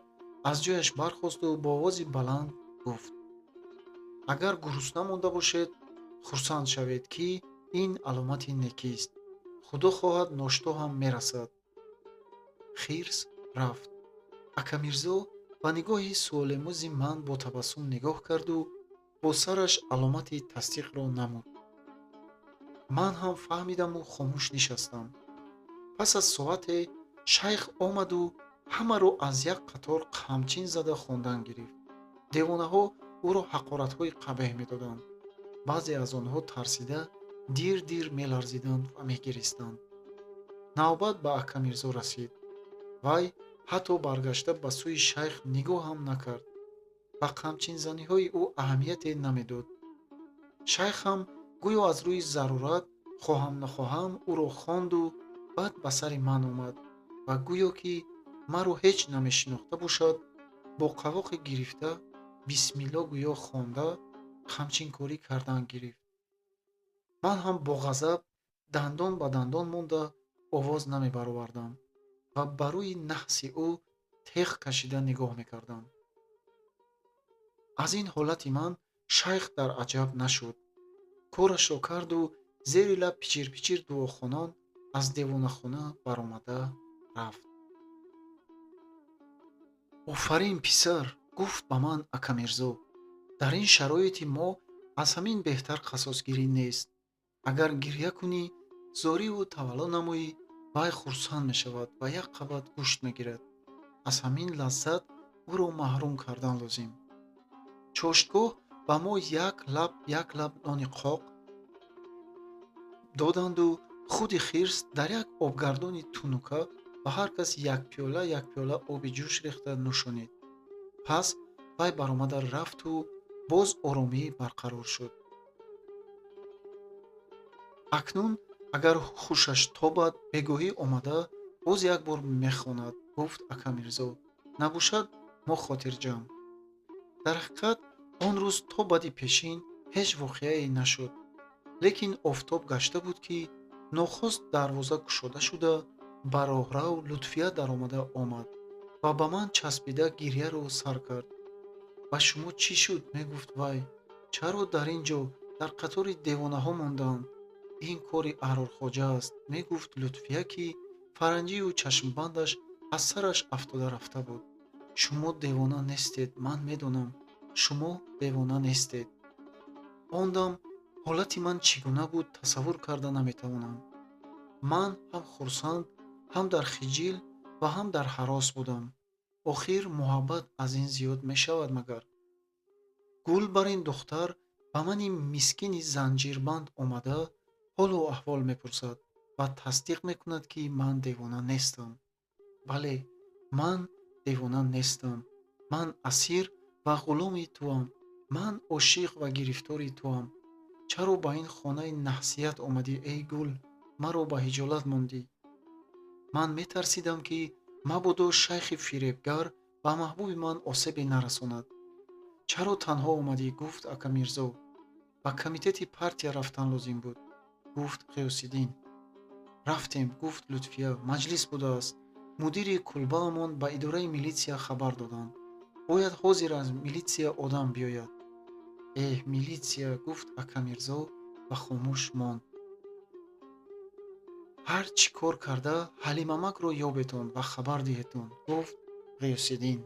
аз ҷояш бархосту бо овози баланд гуфт: агар гурусна монда бошед, хурсанд шавед, ки ин аломати некист. Худо хоҳад, ношто ҳам мерасад. Хирс рафт. Ака Мирзо ба нигоҳи суолемӯзи ман бо табассум нигоҳ карду бо сараш аломати тасдиқро намуд. Ман ҳам фаҳмидаму хомӯш нишастам. Пас аз соате шайх омаду ҳамаро аз як қатор қамчин зада хондан гирифт. Девонаҳо ӯро ҳақоратҳои қабеҳ медоданд. Баъзе аз онҳо тарсида дир-дир меларзиданд ва мегиристанд. Навбат ба ака Мирзо расид. Вай ҳатто баргашта ба сӯи шайх нигоҳ ҳам накард. Ба қамчинзаниҳои ӯ аҳамияте намедод. Шайх ҳам гӯё аз рӯи зарурат хоҳам нахоҳам ӯро хонду баъд ба сари ман омад ва гӯё ки маро ҳеҷ намешинохта бошад, бо қавоқе гирифта бисмилло гӯё хонда қамчинкорӣ кардан гирифт. Ман ҳам бо ғазаб дандон ба дандон монда овоз намебаровардам ва ба рӯи наҳси ӯ теғ кашида нигоҳ мекардам. Аз ин ҳолати ман шайх дар аҷаб нашуд. Корашро карду зери лаб пичир-пичир дуохонон аз девонахона баромада рафт. Офарин, писар, гуфт ба ман ака Мирзо. Дар ин шароити мо аз ҳамин беҳтар қасосгирӣ нест. Агар гирья кунӣ, зориву тавалло намоӣ, вай хурсанд мешавад ва як қабат гӯшт мегирад. Аз ҳамин лаззат ӯро маҳрум кардан лозим. Чоштгоҳ ба мо як лаб як лаб нони қоқ доданду худи хирс дар як обгардони тунука ба ҳар кас як пиёла як пиёла оби ҷӯш рехта нӯшонид. Пас вай баромада рафту боз оромӣ барқарор шуд. Акнун агар хушаш тобад, бегоҳӣ омада боз як бор мехонад, гуфт ака Мирзо. Набошад, мо хотирҷамъ. Дар ҳақиқат он рӯз то баъди пешин ҳеҷ воқеае нашуд. Лекин офтоб гашта буд, ки нохост дарвоза кушода шуда ба роҳрав Лутфия даромада омад ва ба ман часпида гирьяро сар кард. Ба шумо чӣ шуд? Мегуфт вай. Чаро дар ин ҷо дар қатори девонаҳо мондаанд? Ин кори Аҳрорхоҷа аст, мегуфт Лутфия, ки фаранҷию чашмбандаш аз сараш афтода рафта буд. Шумо девона нестед, ман медонам. Шумо девона нестед. Он дам ҳолати ман чӣ гуна буд, тасаввур карда наметавонам. Ман ҳам хурсанд, ҳам дар хиҷил ва ҳам дар ҳарос будам. Охир муҳаббат аз ин зиёд мешавад магар? Гул бар ин духтар ба мани мискини занҷирбанд омада ҳолу аҳвол мепурсад ва тасдиқ мекунад, ки ман девона нестам. Бале, ман девона нестам. Ман асир ва ғуломи туам. Ман ошиқ ва гирифтори туам. Чаро ба ин хонаи наҳсият омадӣ, эй гул? Маро ба ҳиҷолат мондӣ. Ман метарсидам, ки мабодо шайхи фиребгар ба маҳбуби ман осебе нарасонад. Чаро танҳо омадӣ? Гуфт ака Мирзо. Ба комитети партия рафтан лозим буд, гуфт Ғиёсиддин. Рафтем, гуфт Лутфия, маҷлис будааст. Мудири кулбаамон ба идораи милитсия хабар доданд. Бояд ҳозир аз милитсия одам биёяд. Эҳ, милитсия, гуфт ака Мирзо ва хомӯш монд. Ҳар чӣ кор карда Ҳалимамакро ёбетон ва хабар диҳетон, гуфт Ғиёсиддин.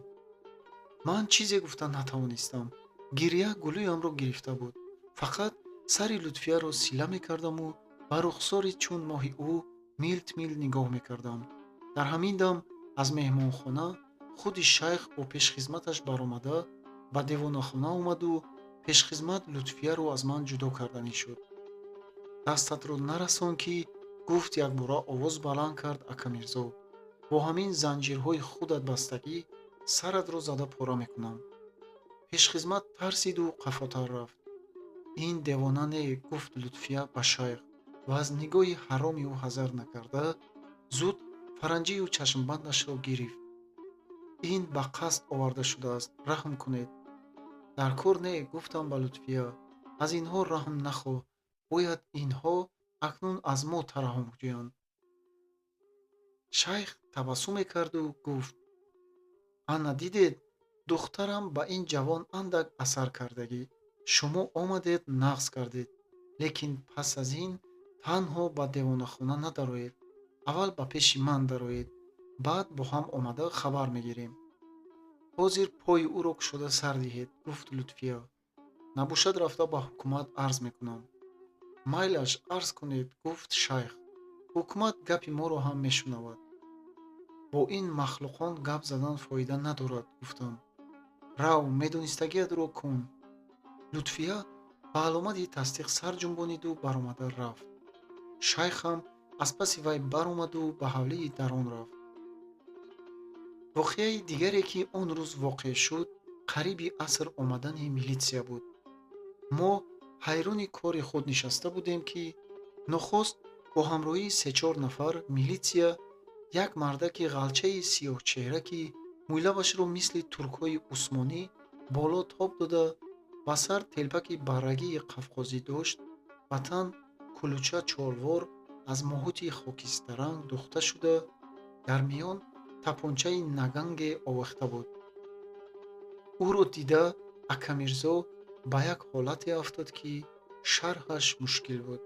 Ман чизе гуфта натавонистам. Гирья гулӯямро гирифта буд. Фақат сари Лутфияро сила мекардаму ба рухсори чун моҳи ӯ милт милт нигоҳ мекардам. Дар ҳамин дам аз меҳмонхона худи шайх бо пешхизматаш баромада ба девонахона омаду пешхизмат Лутфияро аз ман ҷудо карданӣ шуд. Дастатро нарасон, ки, гуфт якбора овоз баланд кард ака Мирзо. Бо ҳамин занҷирҳои худат бастагӣ саратро зада пора мекунам. Пешхизмат тарсиду қафотар рафт. Ин девона не, гуфт Лутфия ба шайх ва аз нигоҳи ҳароми ӯ ҳазар накарда зуд фаранҷию чашмбандашро гирифт. Ин ба қасд оварда шудааст, раҳм кунед. Дар кор не, гуфтам ба Лутфия, аз инҳо раҳм нахоҳ, бояд инҳо акнун аз мо тараҳҳум ҷӯянд. Шайх табассуме карду гуфт: ана дидед, духтарам ба ин ҷавон андак асар кардагӣ. Шумо омадед, нағз кардед, лекин пас аз ин танҳо ба девонахона надароед, аввал ба пеши ман дароед, баъд бо ҳам омада хабар мегирем. Ҳозир пои ӯро кушода сар диҳед, гуфт Лутфия. Набошад рафта ба ҳукумат арз мекунам. Майлаш, арз кунед, гуфт шайх. Ҳукумат гапи моро ҳам мешунавад. Бо ин махлуқон гап задан фоида надорад, гуфтам. Рав, медонистагиатро кун. Лутфия ба аломати тасдиқ сар ҷунбониду баромада рафт. Шайхам аз паси вай баромаду ба ҳавлии дарон рафт. Воқеаи дигаре, ки он рӯз воқеъ шуд, қариби аср омадани милитсия буд. Мо ҳайрони кори худ нишаста будем, ки нохост бо ҳамроҳии се-чор нафар милитсия як мардаки ғалчаи сиёҳчеҳра, ки мӯйлабашро мисли туркҳои усмонӣ боло тоб дода, ба сар телпаки баррагии қафқозӣ дошт, ба тан кулуча чолвор аз моҳути хокистаранг духта шуда, дар миён тапончаи наганге овехта буд. Ӯро дида ака Мирзо ба як ҳолате афтод, ки шарҳаш мушкил буд.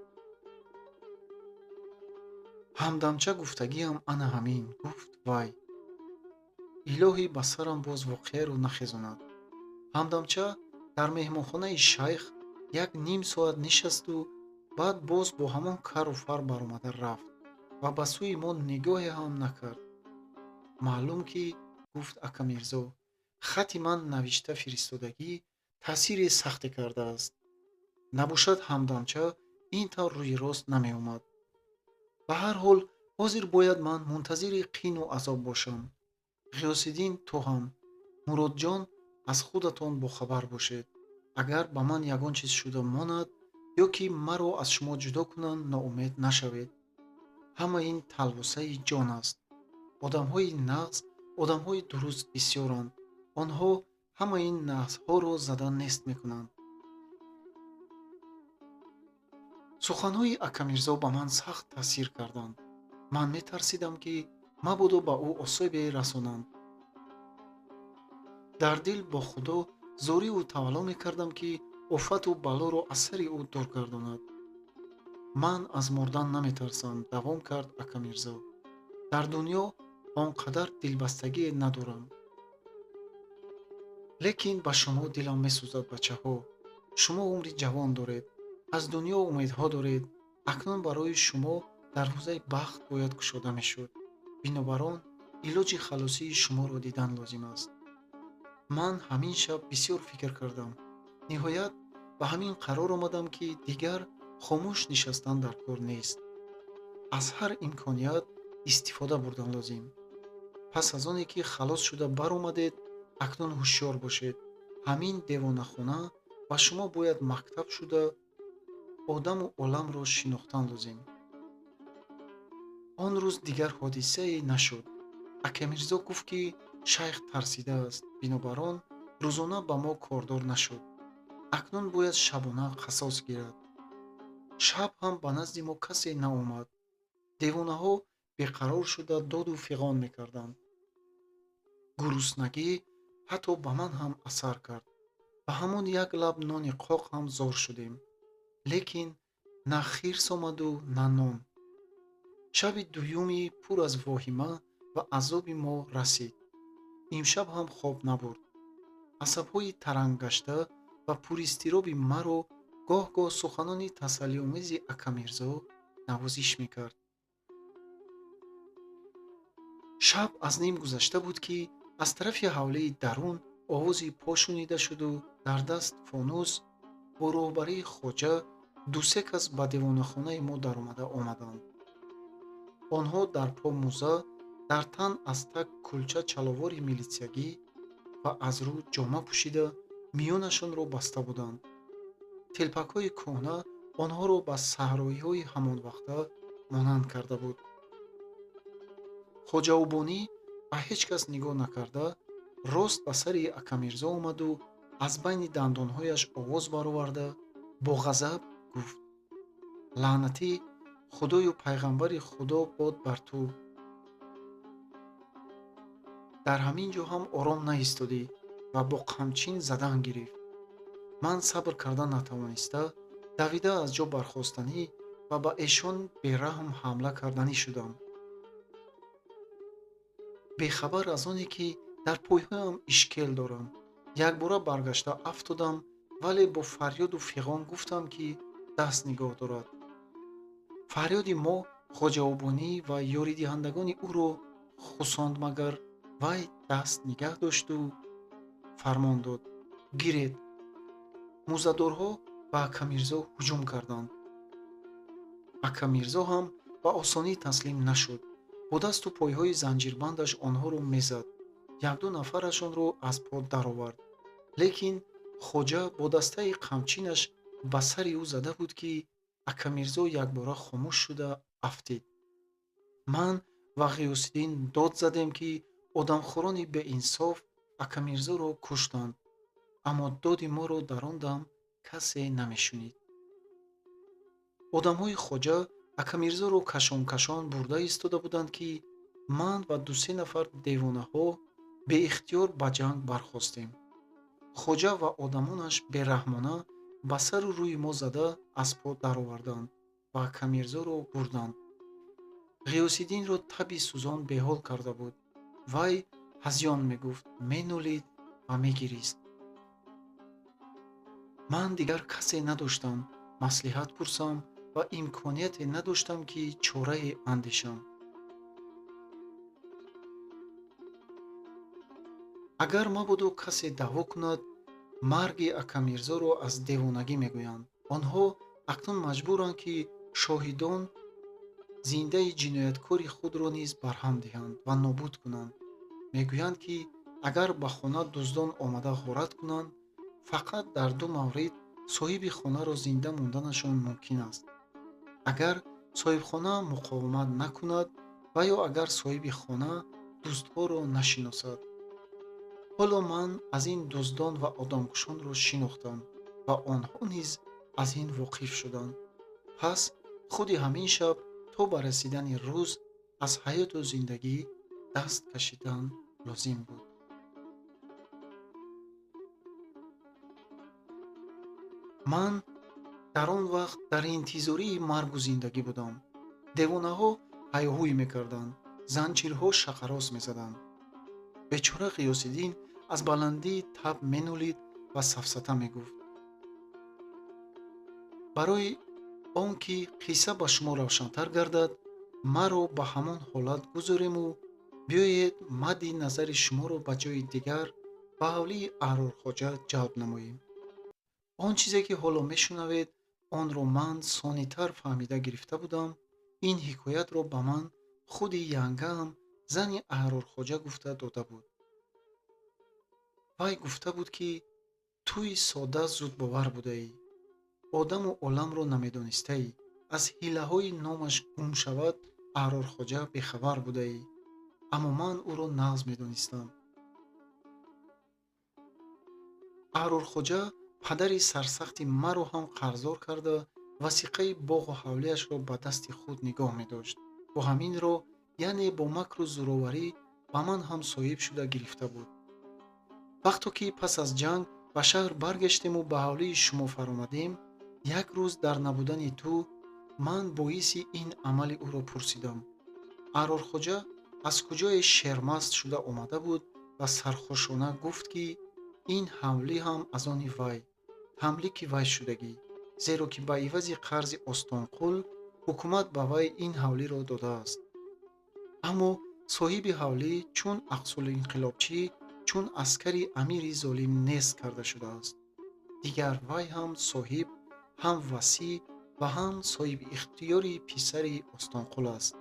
Ҳамдамча гуфтагиам ана ҳамин, гуфт вай. Илоҳӣ ба сарам боз воқеаро нахезонад. Ҳамдамча дар меҳмонхонаи шайх як ним соат нишасту баъд боз бо ҳамон кару фар баромада рафт ва ба сӯи мо нигоҳе ҳам накард. Маълум ки, гуфт ака Мирзо, хати ман навишта фиристодагӣ таъсири сахте кардааст. Набошад ҳамдамча ин тавр рӯи рост намеомад. Ба ҳар ҳол ҳозир бояд ман мунтазири қину азоб бошам. Ғиёсиддин, ту ҳам, Муродҷон, аз худатон бохабар бошед. Агар ба ман ягон чиз шуда монад ё ки маро аз шумо ҷудо кунанд, ноумед нашавед. Ҳама ин талвосаи ҷон аст. Одамҳои нағз, одамҳои дуруст бисёранд. Онҳо ҳама ин нағзҳоро зада нест мекунанд. Суханҳои ака Мирзо ба ман сахт таъсир карданд. Ман метарсидам, ки мабодо ба ӯ осебе расонанд. Дар дил бо Худо Зориву тавалло мекардам, ки офату балоро аз сари ӯ дур гардонад. Ман аз мурдан наметарсам, давом кард Акамирзо. Дар дунё он қадар дилбастагие надорам. Лекин ба шумо дилам месӯзад, бачаҳо. Шумо умри ҷавон доред, аз дунё умедҳо доред. Акнун барои шумо дарвозаи бахт бояд кушода мешуд. Бинобар он илоҷи халосии шуморо дидан лозим аст. Ман ҳамин шаб бисёр фикр кардам. Ниҳоят ба ҳамин қарор омадам, ки дигар хомӯш нишастан дар кор нест. Аз ҳар имконият истифода бурдан лозим. Пас аз оне ки халос шуда баромадед, акнун ҳушёр бошед. Ҳамин девонахона ба шумо бояд мактаб шуда, одаму оламро шинохтан лозим. Он рӯз дигар ҳодисае нашуд. Акамирзо гуфт, ки шайх тарсидааст, бинобар он рӯзона ба мо кордор нашуд. Акнун бояд шабона қасос гирад. Шаб ҳам ба назди мо касе наомад. Девонаҳо беқарор шуда доду фиғон мекарданд. Гуруснагӣ ҳатто ба ман ҳам асар кард. Ба ҳамон як лаб нони қоқ ҳам зор шудем. Лекин на хирс омаду на нон. Шаби дуюми пур аз воҳима ва азоби мо расид. Имшаб ҳам хоб набурд. Асабҳои таранггашта ва пуристироби маро гоҳ-гоҳ суханони тасаллиомези Акамирзо навозиш мекард. Шаб аз ним гузашта буд, ки аз тарафи ҳавлии дарун овози по шунида шуду дар даст фонус бо роҳбарии хоҷа ду-се кас ба девонахонаи мо даромада омаданд. Онҳо дар по муза, дар тан аз таг кулча чаловори милитсиягӣ ва аз рӯ ҷома пӯшида миёнашонро баста буданд. Телпакҳои кӯҳна онҳоро ба саҳроиҳои ҳамонвақта монанд карда буд. Хоҷаубонӣ ба ҳеҷ кас нигоҳ накарда рост ба сари Акамирзо омаду аз байни дандонҳояш овоз бароварда бо ғазаб гуфт: лаънатӣ, худою пайғамбари худо бод бар ту. Дар ҳамин ҷо ҳам ором наистодӣ ва бо қамчин задан гирифт. Ман сабр карда натавониста, давида аз ҷо бархостанӣ ва ба эшон бераҳм ҳамла карданӣ шудам. Бехабар аз оне ки дар пойҳоям ишкел дорам, якбора баргашта афтодам, вале бо фарёду фиғон гуфтам, ки даст нигоҳ дорад. Фарёди мо хоҷаобонӣ ва ёридиҳандагони ӯро хусонд, магар вай даст нигаҳ дошту фармон дод: гиред. Музадорҳо ба Акамирзо ҳуҷум карданд. Акамирзо ҳам ба осонӣ таслим нашуд. Бо дасту пойҳои занҷирбандаш онҳоро мезад. Якду нафарашонро аз по даровард. Лекин хоҷа бо дастаи қамчинаш ба сари ӯ зада буд, ки Акамирзо якбора хомӯш шуда афтид. Ман ва Ғиёсиддин дод задем, ки одамхӯрони беинсоф Акамирзоро куштанд, аммо доди моро дар он дам касе намешунид. Одамҳои хоҷа Акамирзоро кашон-кашон бурда истода буданд, ки ман ва ду-се нафар девонаҳо беихтиёр ба ҷанг бархостем. Хоҷа ва одамонаш бераҳмона ба сару рӯи мо зада аз по дароварданд ва Акамирзоро бурданд. Ғиёсиддинро таби сӯзон беҳол карда буд. Вай ҳазён мегуфт, менолид ва мегирист. Ман дигар касе надоштам маслиҳат пурсам ва имконияте надоштам, ки чорае андешам. Агар мабодо касе даъво кунад, марги Акамирзоро аз девонагӣ мегӯянд. Онҳо акнун маҷбуранд, ки шоҳидон зиндаи ҷинояткори худро низ барҳам диҳанд ва нобуд кунанд. Мегӯянд, ки агар ба хона дуздон омада ғорат кунанд, фақат дар ду маврид соҳиби хонаро зинда монданашон мумкин аст: агар соҳибхона муқовимат накунад ва ё агар соҳиби хона дуздҳоро нашиносад. Ҳоло ман аз ин дуздон ва одамкушонро шинохтам ва онҳо низ аз ин воқиф шуданд. Пас худи ҳамин шаб то ба расидани рӯз аз ҳаёту зиндагӣ даст кашидан лозим буд. Ман дар он вақт дар интизории маргу зиндагӣ будам. Девонаҳо ҳайҳӯй мекарданд, занҷирҳо шақарос мезаданд. Бечора Ғиёсиддин аз баландии таб менолид ва сафсата мегуфт. Барои он ки қисса ба шумо равшантар гардад, маро ба ҳамон ҳолат гузорему биёед мадди назари шуморо ба ҷои дигар, ба ҳавлии Аҳрорхоҷа ҷалб намоем. Он чизе ки ҳоло мешунавед, онро ман сонитар фаҳмида гирифта будам. Ин ҳикоятро ба ман худи янгаам, зани Аҳрорхоҷа, гуфта дода буд. Вай гуфта буд, ки туи содда зудбовар будаӣ, одаму оламро намедонистаӣ, аз ҳилаҳои номаш гум шавад Аҳрорхоҷа бехабар будаӣ. Аммо ман ӯро нағз медонистам. Аҳрорхоҷа падари сарсахти маро ҳам қарздор карда, васиқаи боғу ҳавлиашро ба дасти худ нигоҳ медошт. Бо ҳамин роҳ, яъне бо макру зӯроварӣ, ба ман ҳам соҳиб шуда гирифта буд. Вақто ки пас аз ҷанг ба шаҳр баргаштему ба ҳавлии шумо фаромадем, як рӯз дар набудани ту ман боиси ин амали ӯро пурсидам. Аҳрорхоҷа аз куҷое шермаст шуда омада буд ва сархӯшона гуфт, ки ин ҳавлӣ ҳам аз они вай, тамлики вай шудагӣ, зеро ки ба ивази қарзи Остонқул ҳукумат ба вай ин ҳавлиро додааст. Аммо соҳиби ҳавлӣ чун ақсулинқилобчӣ, чун аскари амири золим нест карда шудааст. Дигар вай ҳам соҳиб, ҳам васӣ ва ҳам соҳиби ихтиёри писари Остонқул аст.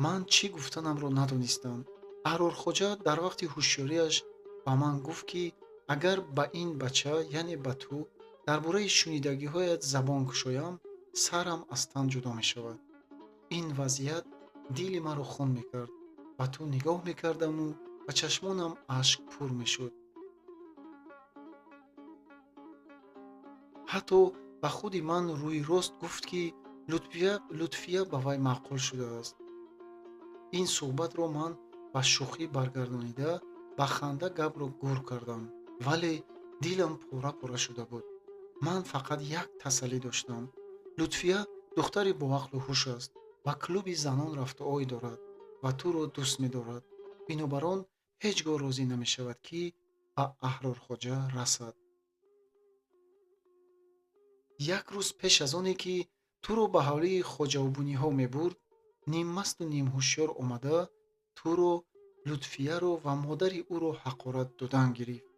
Ман чӣ гуфтанамро надонистам. Аҳрорхоҷа дар вақти ҳушёриаш ба ман гуфт, ки агар ба ин бача, яъне ба ту, дар бораи шунидагиҳоят забон кушоям, сарам аз тан ҷудо мешавад. Ин вазъият дили маро хун мекард. Ба ту нигоҳ мекардаму ба чашмонам ашк пур мешуд. Ҳатто ба худи ман рӯи рост гуфт, ки Лутфия ба вай маъқул шудааст. Ин суҳбатро ман ба шӯхӣ баргардонида, ба ханда гапро гур кардам, вале дилам пора-пора шуда буд. Ман фақат як тасаллӣ доштам. Лутфия духтари боақлу ҳуш аст, ба клуби занон рафтуой дорад ва туро дӯст медорад. Бинобар он ҳеҷ гоҳ розӣ намешавад, ки ба Аҳрорхоҷа расад. Як рӯз пеш аз оне ки туро ба ҳавлии хоҷаубуниҳо мебурд, ниммасту нимҳушёр омада туро, Лутфияро ва модари ӯро ҳақорат додан гирифт.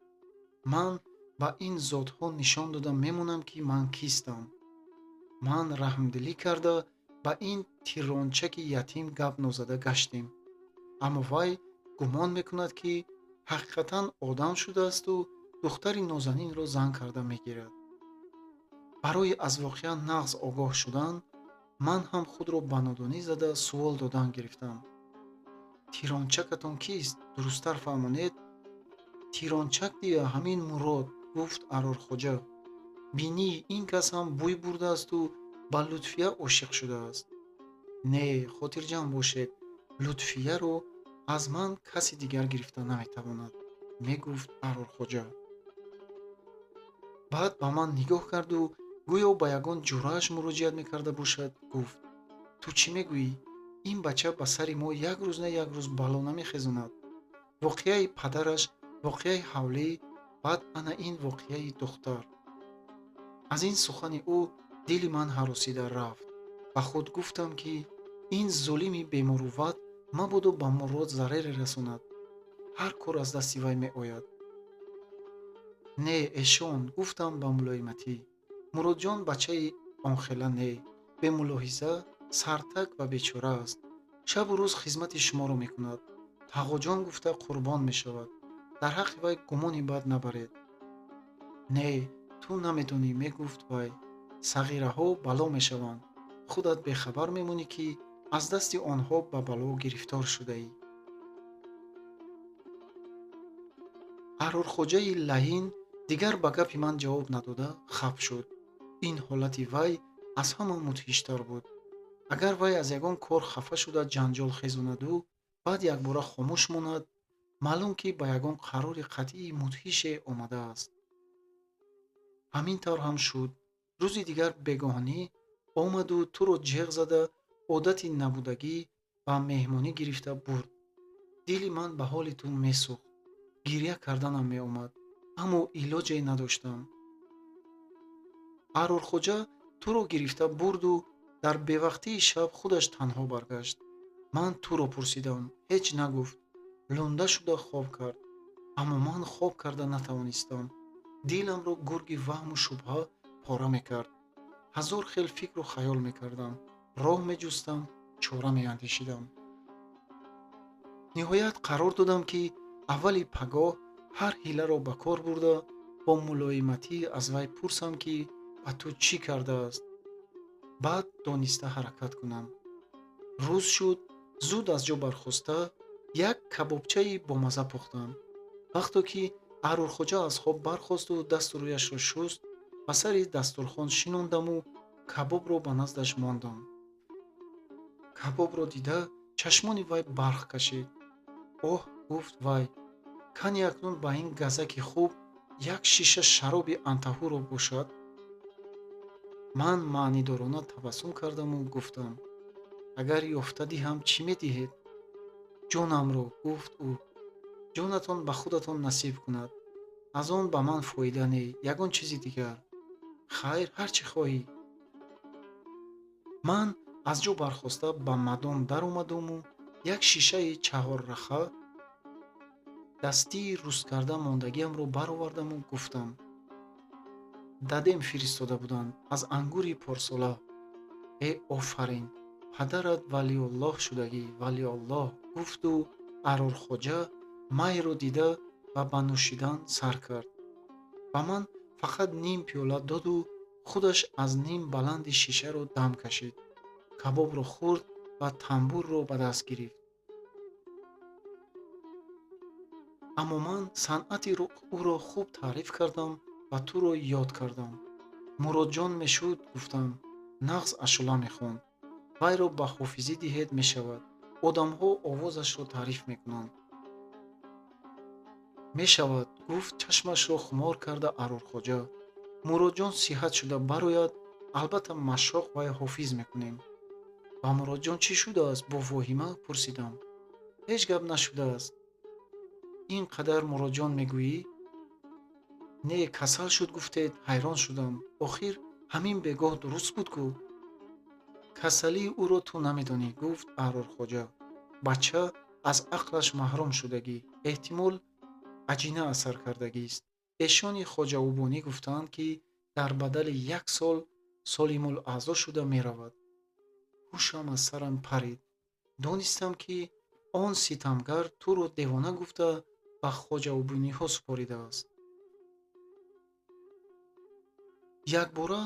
Ман ба ин зотҳо нишон дода мемонам, ки ман кистам. Ман раҳмдилӣ карда ба ин тиррончаки ятим гап нозада гаштем. Аммо вай гумон мекунад, ки ҳақиқатан одам шудаасту духтари нозанинро зан карда мегирад. Барои аз воқеа нағз огоҳ шудан, ман ҳам худро ба нодонӣ зада суол додан гирифтам. Тирончакатон кист? Дурусттар фаҳмонед. Тирончак дия ҳамин Мурод, гуфт Аҳрорхоҷа. Бинии ин кас ҳам бӯй бурдаасту ба Лутфия ошиқ шудааст. Не, хотирҷамъ бошед, Лутфияро аз ман каси дигар гирифта наметавонад, мегуфт Аҳрорхоҷа. Баъд ба ман нигоҳ карду гӯё ба ягон ҷуръааш муроҷиат мекарда бошад, гуфт: ту чӣ мегӯӣ? Ин бача ба сари мо як рӯз на як рӯз бало намехезонад. Воқеаи падараш, воқеаи ҳавлӣ, баъд ана ин воқеаи духтар. Аз ин сухани ӯ дили ман ҳаросида рафт. Ба худ гуфтам, ки ин зулими бемурувват мабодо ба Мурод зараре расонад. Ҳар кор аз дасти вай меояд. Не, эшон, гуфтам ба мулоиматӣ. Муродҷон бачаи онхела не, бемулоҳиза, сартак ва бечора аст. Шабу рӯз хизмати шуморо мекунад. Тағоҷон гуфта қурбон мешавад. Дар ҳаққи вай гумони бад набаред. Не, ту намедонӣ, мегуфт вай. Сағираҳо бало мешаванд. Худат бехабар мемонӣ, ки аз дасти онҳо ба бало гирифтор шудаӣ. Аҳрорхоҷаи лаин дигар ба гапи ман ҷавоб надода хаф шуд. Ин ҳолати вай аз ҳама мудҳиштар буд. Агар вай аз ягон кор хафа шуда ҷанҷол хезонаду баъд якбора хомӯш монад, Маълум ки ба ягон қарори қатъии мудҳише омадааст. Ҳамин тавр ҳам шуд. Рӯзи дигар бегоҳонӣ омаду туро ҷеғ зада одати набудагӣ ба меҳмонӣ гирифта бурд. Дили ман ба ҳоли ту месӯхт. Гирья карданам меомад, аммо илоҷе надоштам. Аҳрорхоҷа туро гирифта бурду дар бевақтии шаб худаш танҳо баргашт. Ман туро пурсидам, ҳеҷ нагуфт. Лунда шуда хоб кард. Аммо ман хоб карда натавонистам. Диламро гурги ваҳму шубҳа пора мекард. Ҳазор хел фикру хаёл мекардам, роҳ меҷустам, чора меандешидам. Ниҳоят қарор додам, ки аввали пагоҳ ҳар ҳиларо ба кор бурда бо мулоиматӣ аз вай пурсам, ки ба ту чӣ кардааст. Баъд дониста ҳаракат кунам. Рӯз шуд, зуд аз ҷо бархоста як кабобчаи бомазза пухтам. Вақто ки Аҳрорхоҷа аз хоб бархосту дасту рӯяшро шуст, ба сари дастурхон шинондаму кабобро ба наздаш мондам. Кабобро дида чашмони вай барқ кашид. Оҳ, гуфт вай, кани акнун ба ин газаки хуб як шиша шароби антаҳуро бошад. Ман маънидорона табассум кардаму гуфтам: агар ёфта диҳам, чӣ медиҳед? Ҷонамро, гуфт ӯ. Ҷонатон ба худатон насиб кунад. Аз он ба ман фоида не, ягон чизи дигар. Хайр, ҳар чӣ хоҳӣ. Ман аз ҷо бархоста ба мадон даромадуму як шишаи чаҳорраха дастии русткарда мондагиамро баровардаму гуфтам: дадем фиристода буданд аз ангури порсола. Э, офарин, падарат валиуллоҳ шудагӣ, валиуллоҳ, гуфту Аҳрорхоҷа майро дида ва ба нӯшидан сар кард. Ба ман фақат ним пиёла доду худаш аз ним баланди шишаро дам кашид. Кабобро хӯрд ва тамбурро ба даст гирифт. Аммо ман санъати ӯро хуб таъриф кардам ва туро ёд кардам. Муродҷон мешуд, гуфтам, нағз ашӯла мехонд. Вайро ба ҳофизӣ диҳед мешавад. Одамҳо овозашро таъриф мекунанд. Мешавад, гуфт чашмашро хумор карда Аҳрорхоҷа. Муродҷон сиҳат шуда барояд, албатта машоқ вай ҳофиз мекунем. Ба Муродҷон чӣ шудааст? Бо воҳима пурсидам. Ҳеҷ гап нашудааст. Ин қадар Муродҷон мегӯӣ? Не, касал шуд гуфтед, ҳайрон шудам. Охир ҳамин бегоҳ дуруст буд ку? Касалии ӯро ту намедонӣ, гуфт Аҳрорхоҷа. Бача аз ақлаш маҳрум шудагӣ, эҳтимол аҷина асар кардагист. Эшони хоҷаубонӣ гуфтаанд, ки дар бадали як сол солимулаъзо шуда меравад. Ҳушам аз сарам парид. Донистам, ки он ситамгар туро девона гуфта ба хоҷаубониҳо супоридааст. Якбора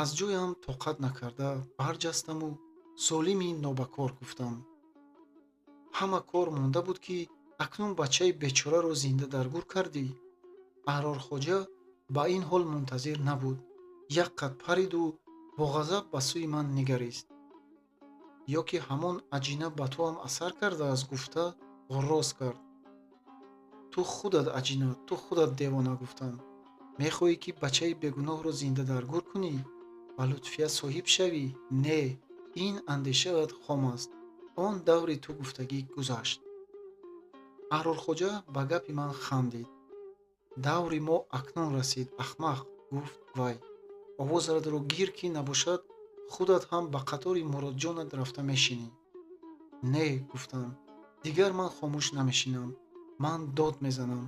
аз ҷоям тоқат накарда барҷастаму золими нобакор гуфтам. Ҳама кор монда буд, ки акнун бачаи бечораро зинда дар гур кардӣ. Аҳрорхоҷа ба ин ҳол мунтазир набуд. Як қад париду бо ғазаб ба сӯи ман нигарист. Ё ки ҳамон аҷина ба туам асар кардааст, гуфта ғурроз кард. Ту худат аҷина, ту худат девона, гуфтам. Мехоҳӣ, ки бачаи бегуноҳро зинда дар гур кунӣ? Ба Лутфия соҳиб шавӣ? Не, ин андешаат хом аст. Он даври ту гуфтагӣ гузашт. Аҳрорхоҷа ба гапи ман хандид. Даври мо акнун расид, ахмақ, гуфт вай. Овозатро гир, ки набошад, худат ҳам ба қатори Муродҷонат рафта мешинӣ. Не, гуфтам, дигар ман хомӯш намешинам. Ман дод мезанам.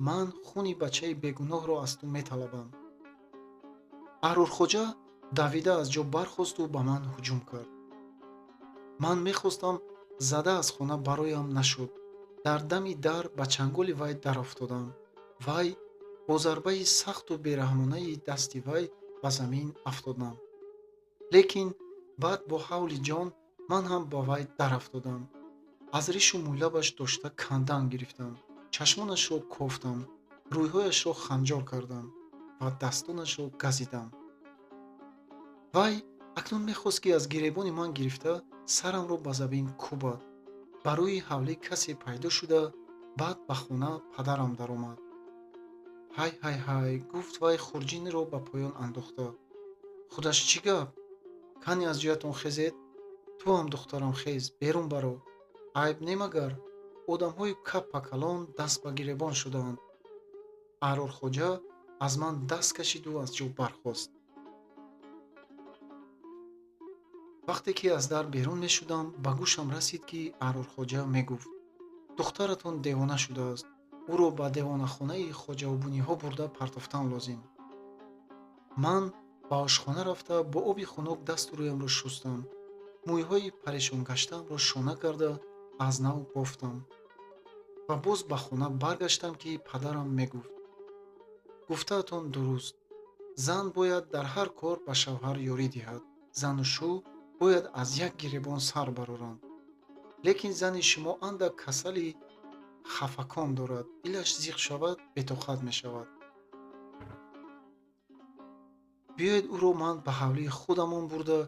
Ман хуни бачаи бегуноҳро аз ту металабам. Аҳрорхоҷа давида аз ҷо бархосту ба ман ҳуҷум кард. Ман мехостам зада аз хона бароям нашуд. Дар дами дар ба чанголи вай дарофтодам. Вай бо зарбаи сахту бераҳмонаи дасти вай ба замин афтодам. Лекин баъд бо ҳавли ҷон ман ҳам ба вай дарафтодам. Аз ришу мӯйлабаш дошта кандан гирифтам. Чашмонашро кофтам, рӯйҳояшро ханҷор кардам ва дастонашро газидам. Вай акнун мехост, ки аз гиребони ман гирифта сарамро ба замин кӯбад. Ба рӯи ҳавлӣ касе пайдо шуда Баъд ба хона падарам даромад. Ҳай, ҳай, ҳай, гуфт вай хурҷинро ба поён андохта. Худаш чӣ гап? Кани аз ҷоятон хезед? Ту ҳам, духтарам, хез, берун баро. Айб немагар? Одамҳои каппакалон даст ба гиребон шудаанд. Аҳрорхоҷа аз ман даст кашиду аз ҷо бархост. Вақте ки аз дар берун мешудам, ба гӯшам расид, ки Аҳрорхоҷа мегуфт: духтаратон девона шудааст, ӯро ба девонахонаи хоҷаубуниҳо бурда партофтан лозим. Ман ба ошхона рафта бо оби хунук дасту рӯямро шустам, мӯйҳои парешонгаштаамро шона карда аз нав бофтам ва боз ба хона баргаштам, ки падарам мегуфт: гуфтаатон дуруст, зан бояд дар ҳар кор ба шавҳар ёрӣ диҳад, зану шу бояд аз як гиребон сар бароранд. Лекин зани шумо андак касали хафакон дорад, дилаш зиқ шавад, бетоқат мешавад. Биёед ӯро ман ба ҳавлии худамон бурда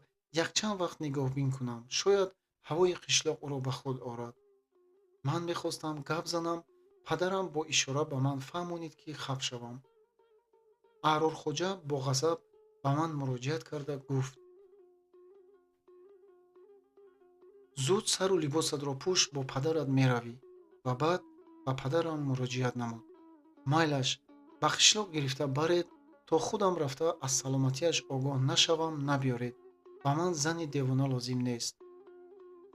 якчанд вақт нигоҳбин кунам, шояд ҳавои қишлоқ ӯро ба худ орад. Ман мехостам гап занам, падарам бо ишора ба ман фаҳмонид, ки хаф шавам. Аҳрорхоҷа бо ғазаб ба ман муроҷиат карда гуфт: зуд сару либосатро пӯш, бо падарат меравӣ. Ва баъд ба падарам муроҷиат намуд: майлаш, ба қишлоқ гирифта баред, то худам рафта аз саломатиаш огоҳ нашавам, набиёред. Ба ман зани девона лозим нест.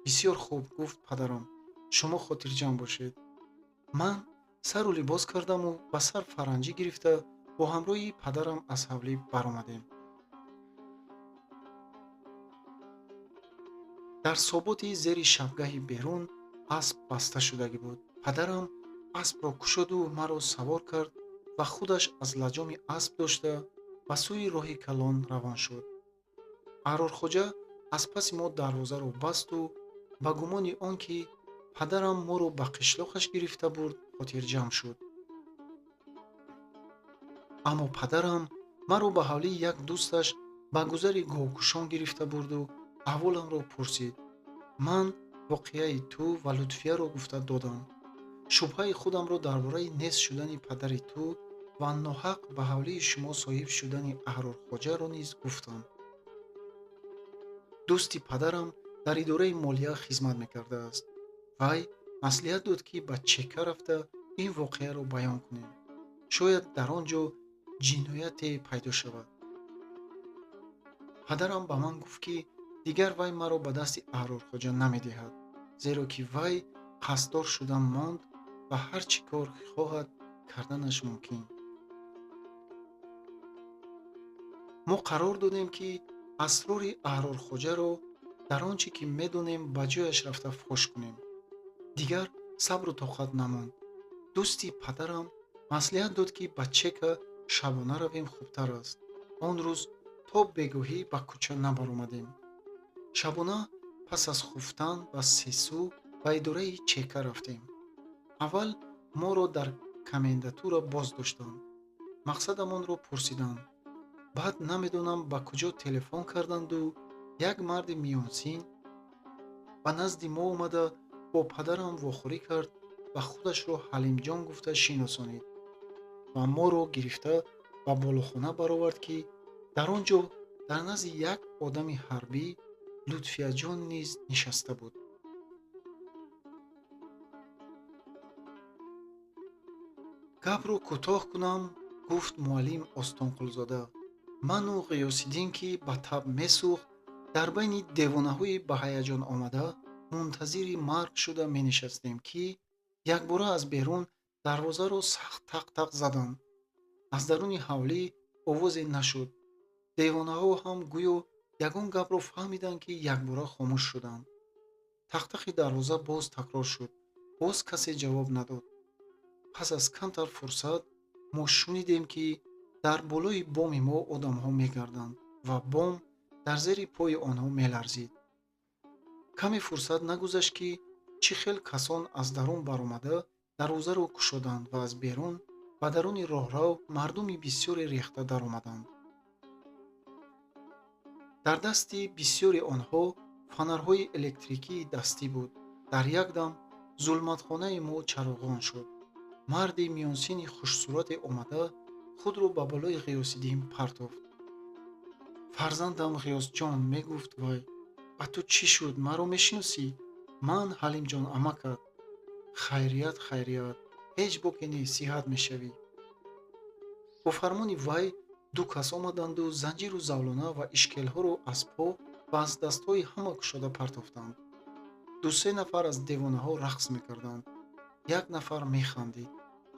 Бисёр хуб, гуфт падарам, шумо хотирҷамъ бошед. Ман сару либос кардаму ба сар фаранҷӣ гирифта бо ҳамроҳии падарам аз ҳавлӣ баромадем. Дар соботи зери шабгаҳи берун асп баста шудагӣ буд. Падарам аспро кушоду маро савор кард ва худаш аз лаҷоми асп дошта ба сӯи роҳи калон равон шуд. Аҳрорхоҷа аз паси мо дарвозаро басту ба гумони он ки падарам моро ба қишлоқаш гирифта бурд, хотирҷамъ шуд. Аммо падарам маро ба ҳавлии як дӯсташ ба гузари говкушон гирифта бурду аҳволамро пурсид. Ман воқеаи ту ва Лутфияро гуфта додам. Шубҳаи худамро дар бораи нест шудани падари ту ва ноҳақ ба ҳавлии шумо соҳиб шудани Аҳрорхоҷаро низ гуфтам. Дӯсти падарам дар идораи молия хизмат мекардааст. Вай маслиҳат дод, ки ба чека рафта ин воқеаро баён кунем. Шояд дар он ҷо ҷинояте пайдо шавад. Падарам ба ман гуфт, ки дигар вай маро ба дасти Аҳрорхоҷа намедиҳад, зеро ки вай қасддор шуда монд ва ҳар чӣ кор хоҳад карданаш мумкин. Мо қарор додем, ки асрори Аҳрорхоҷаро дар он чӣ ки медонем ба ҷояш рафта фош кунем. Дигар сабру тоқат намонд. Дӯсти падарам маслиҳат дод, ки ба чека шабона равем хубтар аст. Он рӯз то бегоҳӣ ба кӯча набаромадем. Шабона пас аз хуфтан ба сесӯ ба идораи чека рафтем. Аввал моро дар комендатура боз доштанд. Мақсадамонро пурсиданд. Баъд намедонам ба куҷо телефон карданду як марди миёнсин ба назди мо омада бо падарам вохӯрӣ кард ва худашро Ҳалимҷон гуфта шиносонид ва моро гирифта ба болохона баровард, ки дар он ҷо дар назди як одами ҳарбӣ Лутфияҷон низ нишаста буд. Гапро кӯтоҳ кунам, гуфт муаллим Остонқулзода. Ману Ғиёсиддин, ки ба таб месӯхт, дар байни девонаҳои ба ҳаяҷон омада мунтазири марг шуда менишастем, ки якбора аз берун дарвозаро сахт тақ-тақ заданд. Аз даруни ҳавлӣ овозе нашуд. Девонаҳо ҳам гӯё ягон гапро фаҳмиданд, ки якбора хомӯш шуданд. Тақтақи дарвоза боз такрор шуд. Боз касе ҷавоб надод. Пас аз камтар фурсат мо шунидем, ки дар болои боми мо одамҳо мегарданд ва бом дар зери пои онҳо меларзид. Каме фурсат нагузашт, ки чӣ хел касон аз дарун баромада дарвозаро кушоданд ва аз берун ба даруни роҳрав мардуми бисёре рехта даромаданд. Дар дасти бисёри онҳо фанарҳои электрикии дастӣ буд. Дар як дам Зулматхонаи мо чароғон шуд. Марди миёнсини хушсурате омада худро ба болои Ғиёсиддин партофт. Фарзандам Ғиёсҷон, мегуфт вай, ба ту чӣ шуд? Маро мешиносӣ? Ман Ҳалимҷон амакат. Хайрият, хайрият, ҳеҷ боке нест, сиҳат мешавӣ. Бо фармони вай ду кас омаданду занҷиру завлона ва ишкелҳоро аз по ва аз дастҳои ҳама кушода партофтанд. Ду-се нафар аз девонаҳо рақс мекарданд. Як нафар механдид,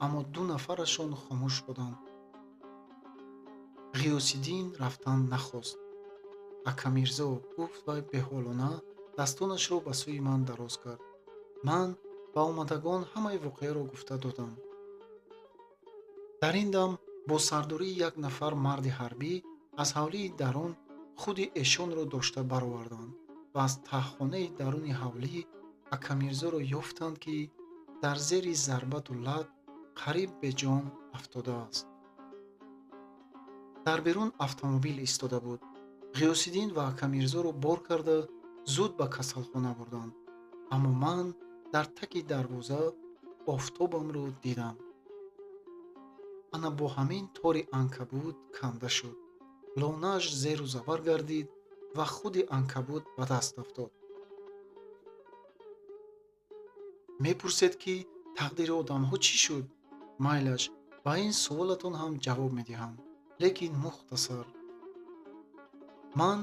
аммо ду нафарашон хомӯш буданд. Ғиёсиддин рафтан нахост. Акамирзо, гуфт вай беҳолона, дастонашро ба сӯи ман дароз кард. Ман ба омадагон ҳамаи воқеаро гуфта додам. Дар ин дам бо сардории як нафар марди ҳарбӣ аз ҳавлии дарун худи эшонро дошта бароварданд ва аз таҳхонаи даруни ҳавлӣ Акамирзоро ёфтанд, ки дар зери зарбату лат қариб беҷон афтодааст. Дар берун автомобил истода буд. Ғиёсиддин ва Акамирзоро бор карда зуд ба касалхона бурданд. Аммо ман дар таки дарвоза офтобамро дидам. Ана бо ҳамин тори анкабут канда шуд. Лонааш зеру забар гардид ва худи анкабут ба даст афтод. Мепурсед, ки тақдири одамҳо чӣ шуд? Майлаш, ба ин суолатон ҳам ҷавоб медиҳам, лекин мухтасар. Ман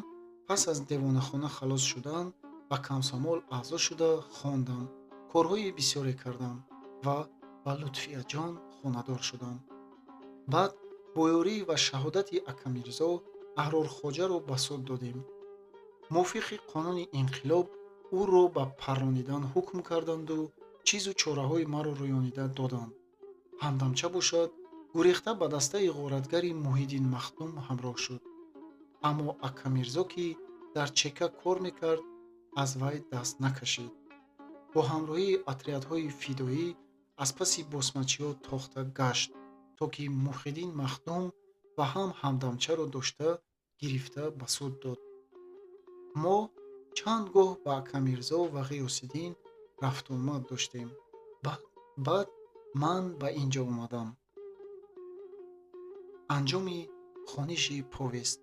пас аз девонахона халос шудан ба комсомол аъзо шуда хондам, корҳои бисёре кардам ва ба Лутфияҷон хонадор шудам. Баъд бо ёрӣ ва шаҳодати Акамирзо Аҳрорхоҷаро ба суд додем. Мувофиқи қонуни инқилоб ӯро ба парронидан ҳукм карданду чизу чораҳои маро рӯёнида доданд. Ҳамдамча бошад, гурехта ба дастаи ғоратгари Муҳиддин Махдум ҳамроҳ шуд. Аммо Акамирзо, ки дар чека кор мекард, аз вай даст накашид. Бо ҳамроҳии отрядҳои фидоӣ аз паси босмачиҳо тохта гашт, то ки Муҳиддин Махдум ва ҳам ҳамдамчаро дошта гирифта ба суд дод. Мо чанд гоҳ ба Акамирзо ва Ғиёсиддин рафтуомад доштем. Баъд ман ба ин ҷо омадам. Анҷоми хониши повест.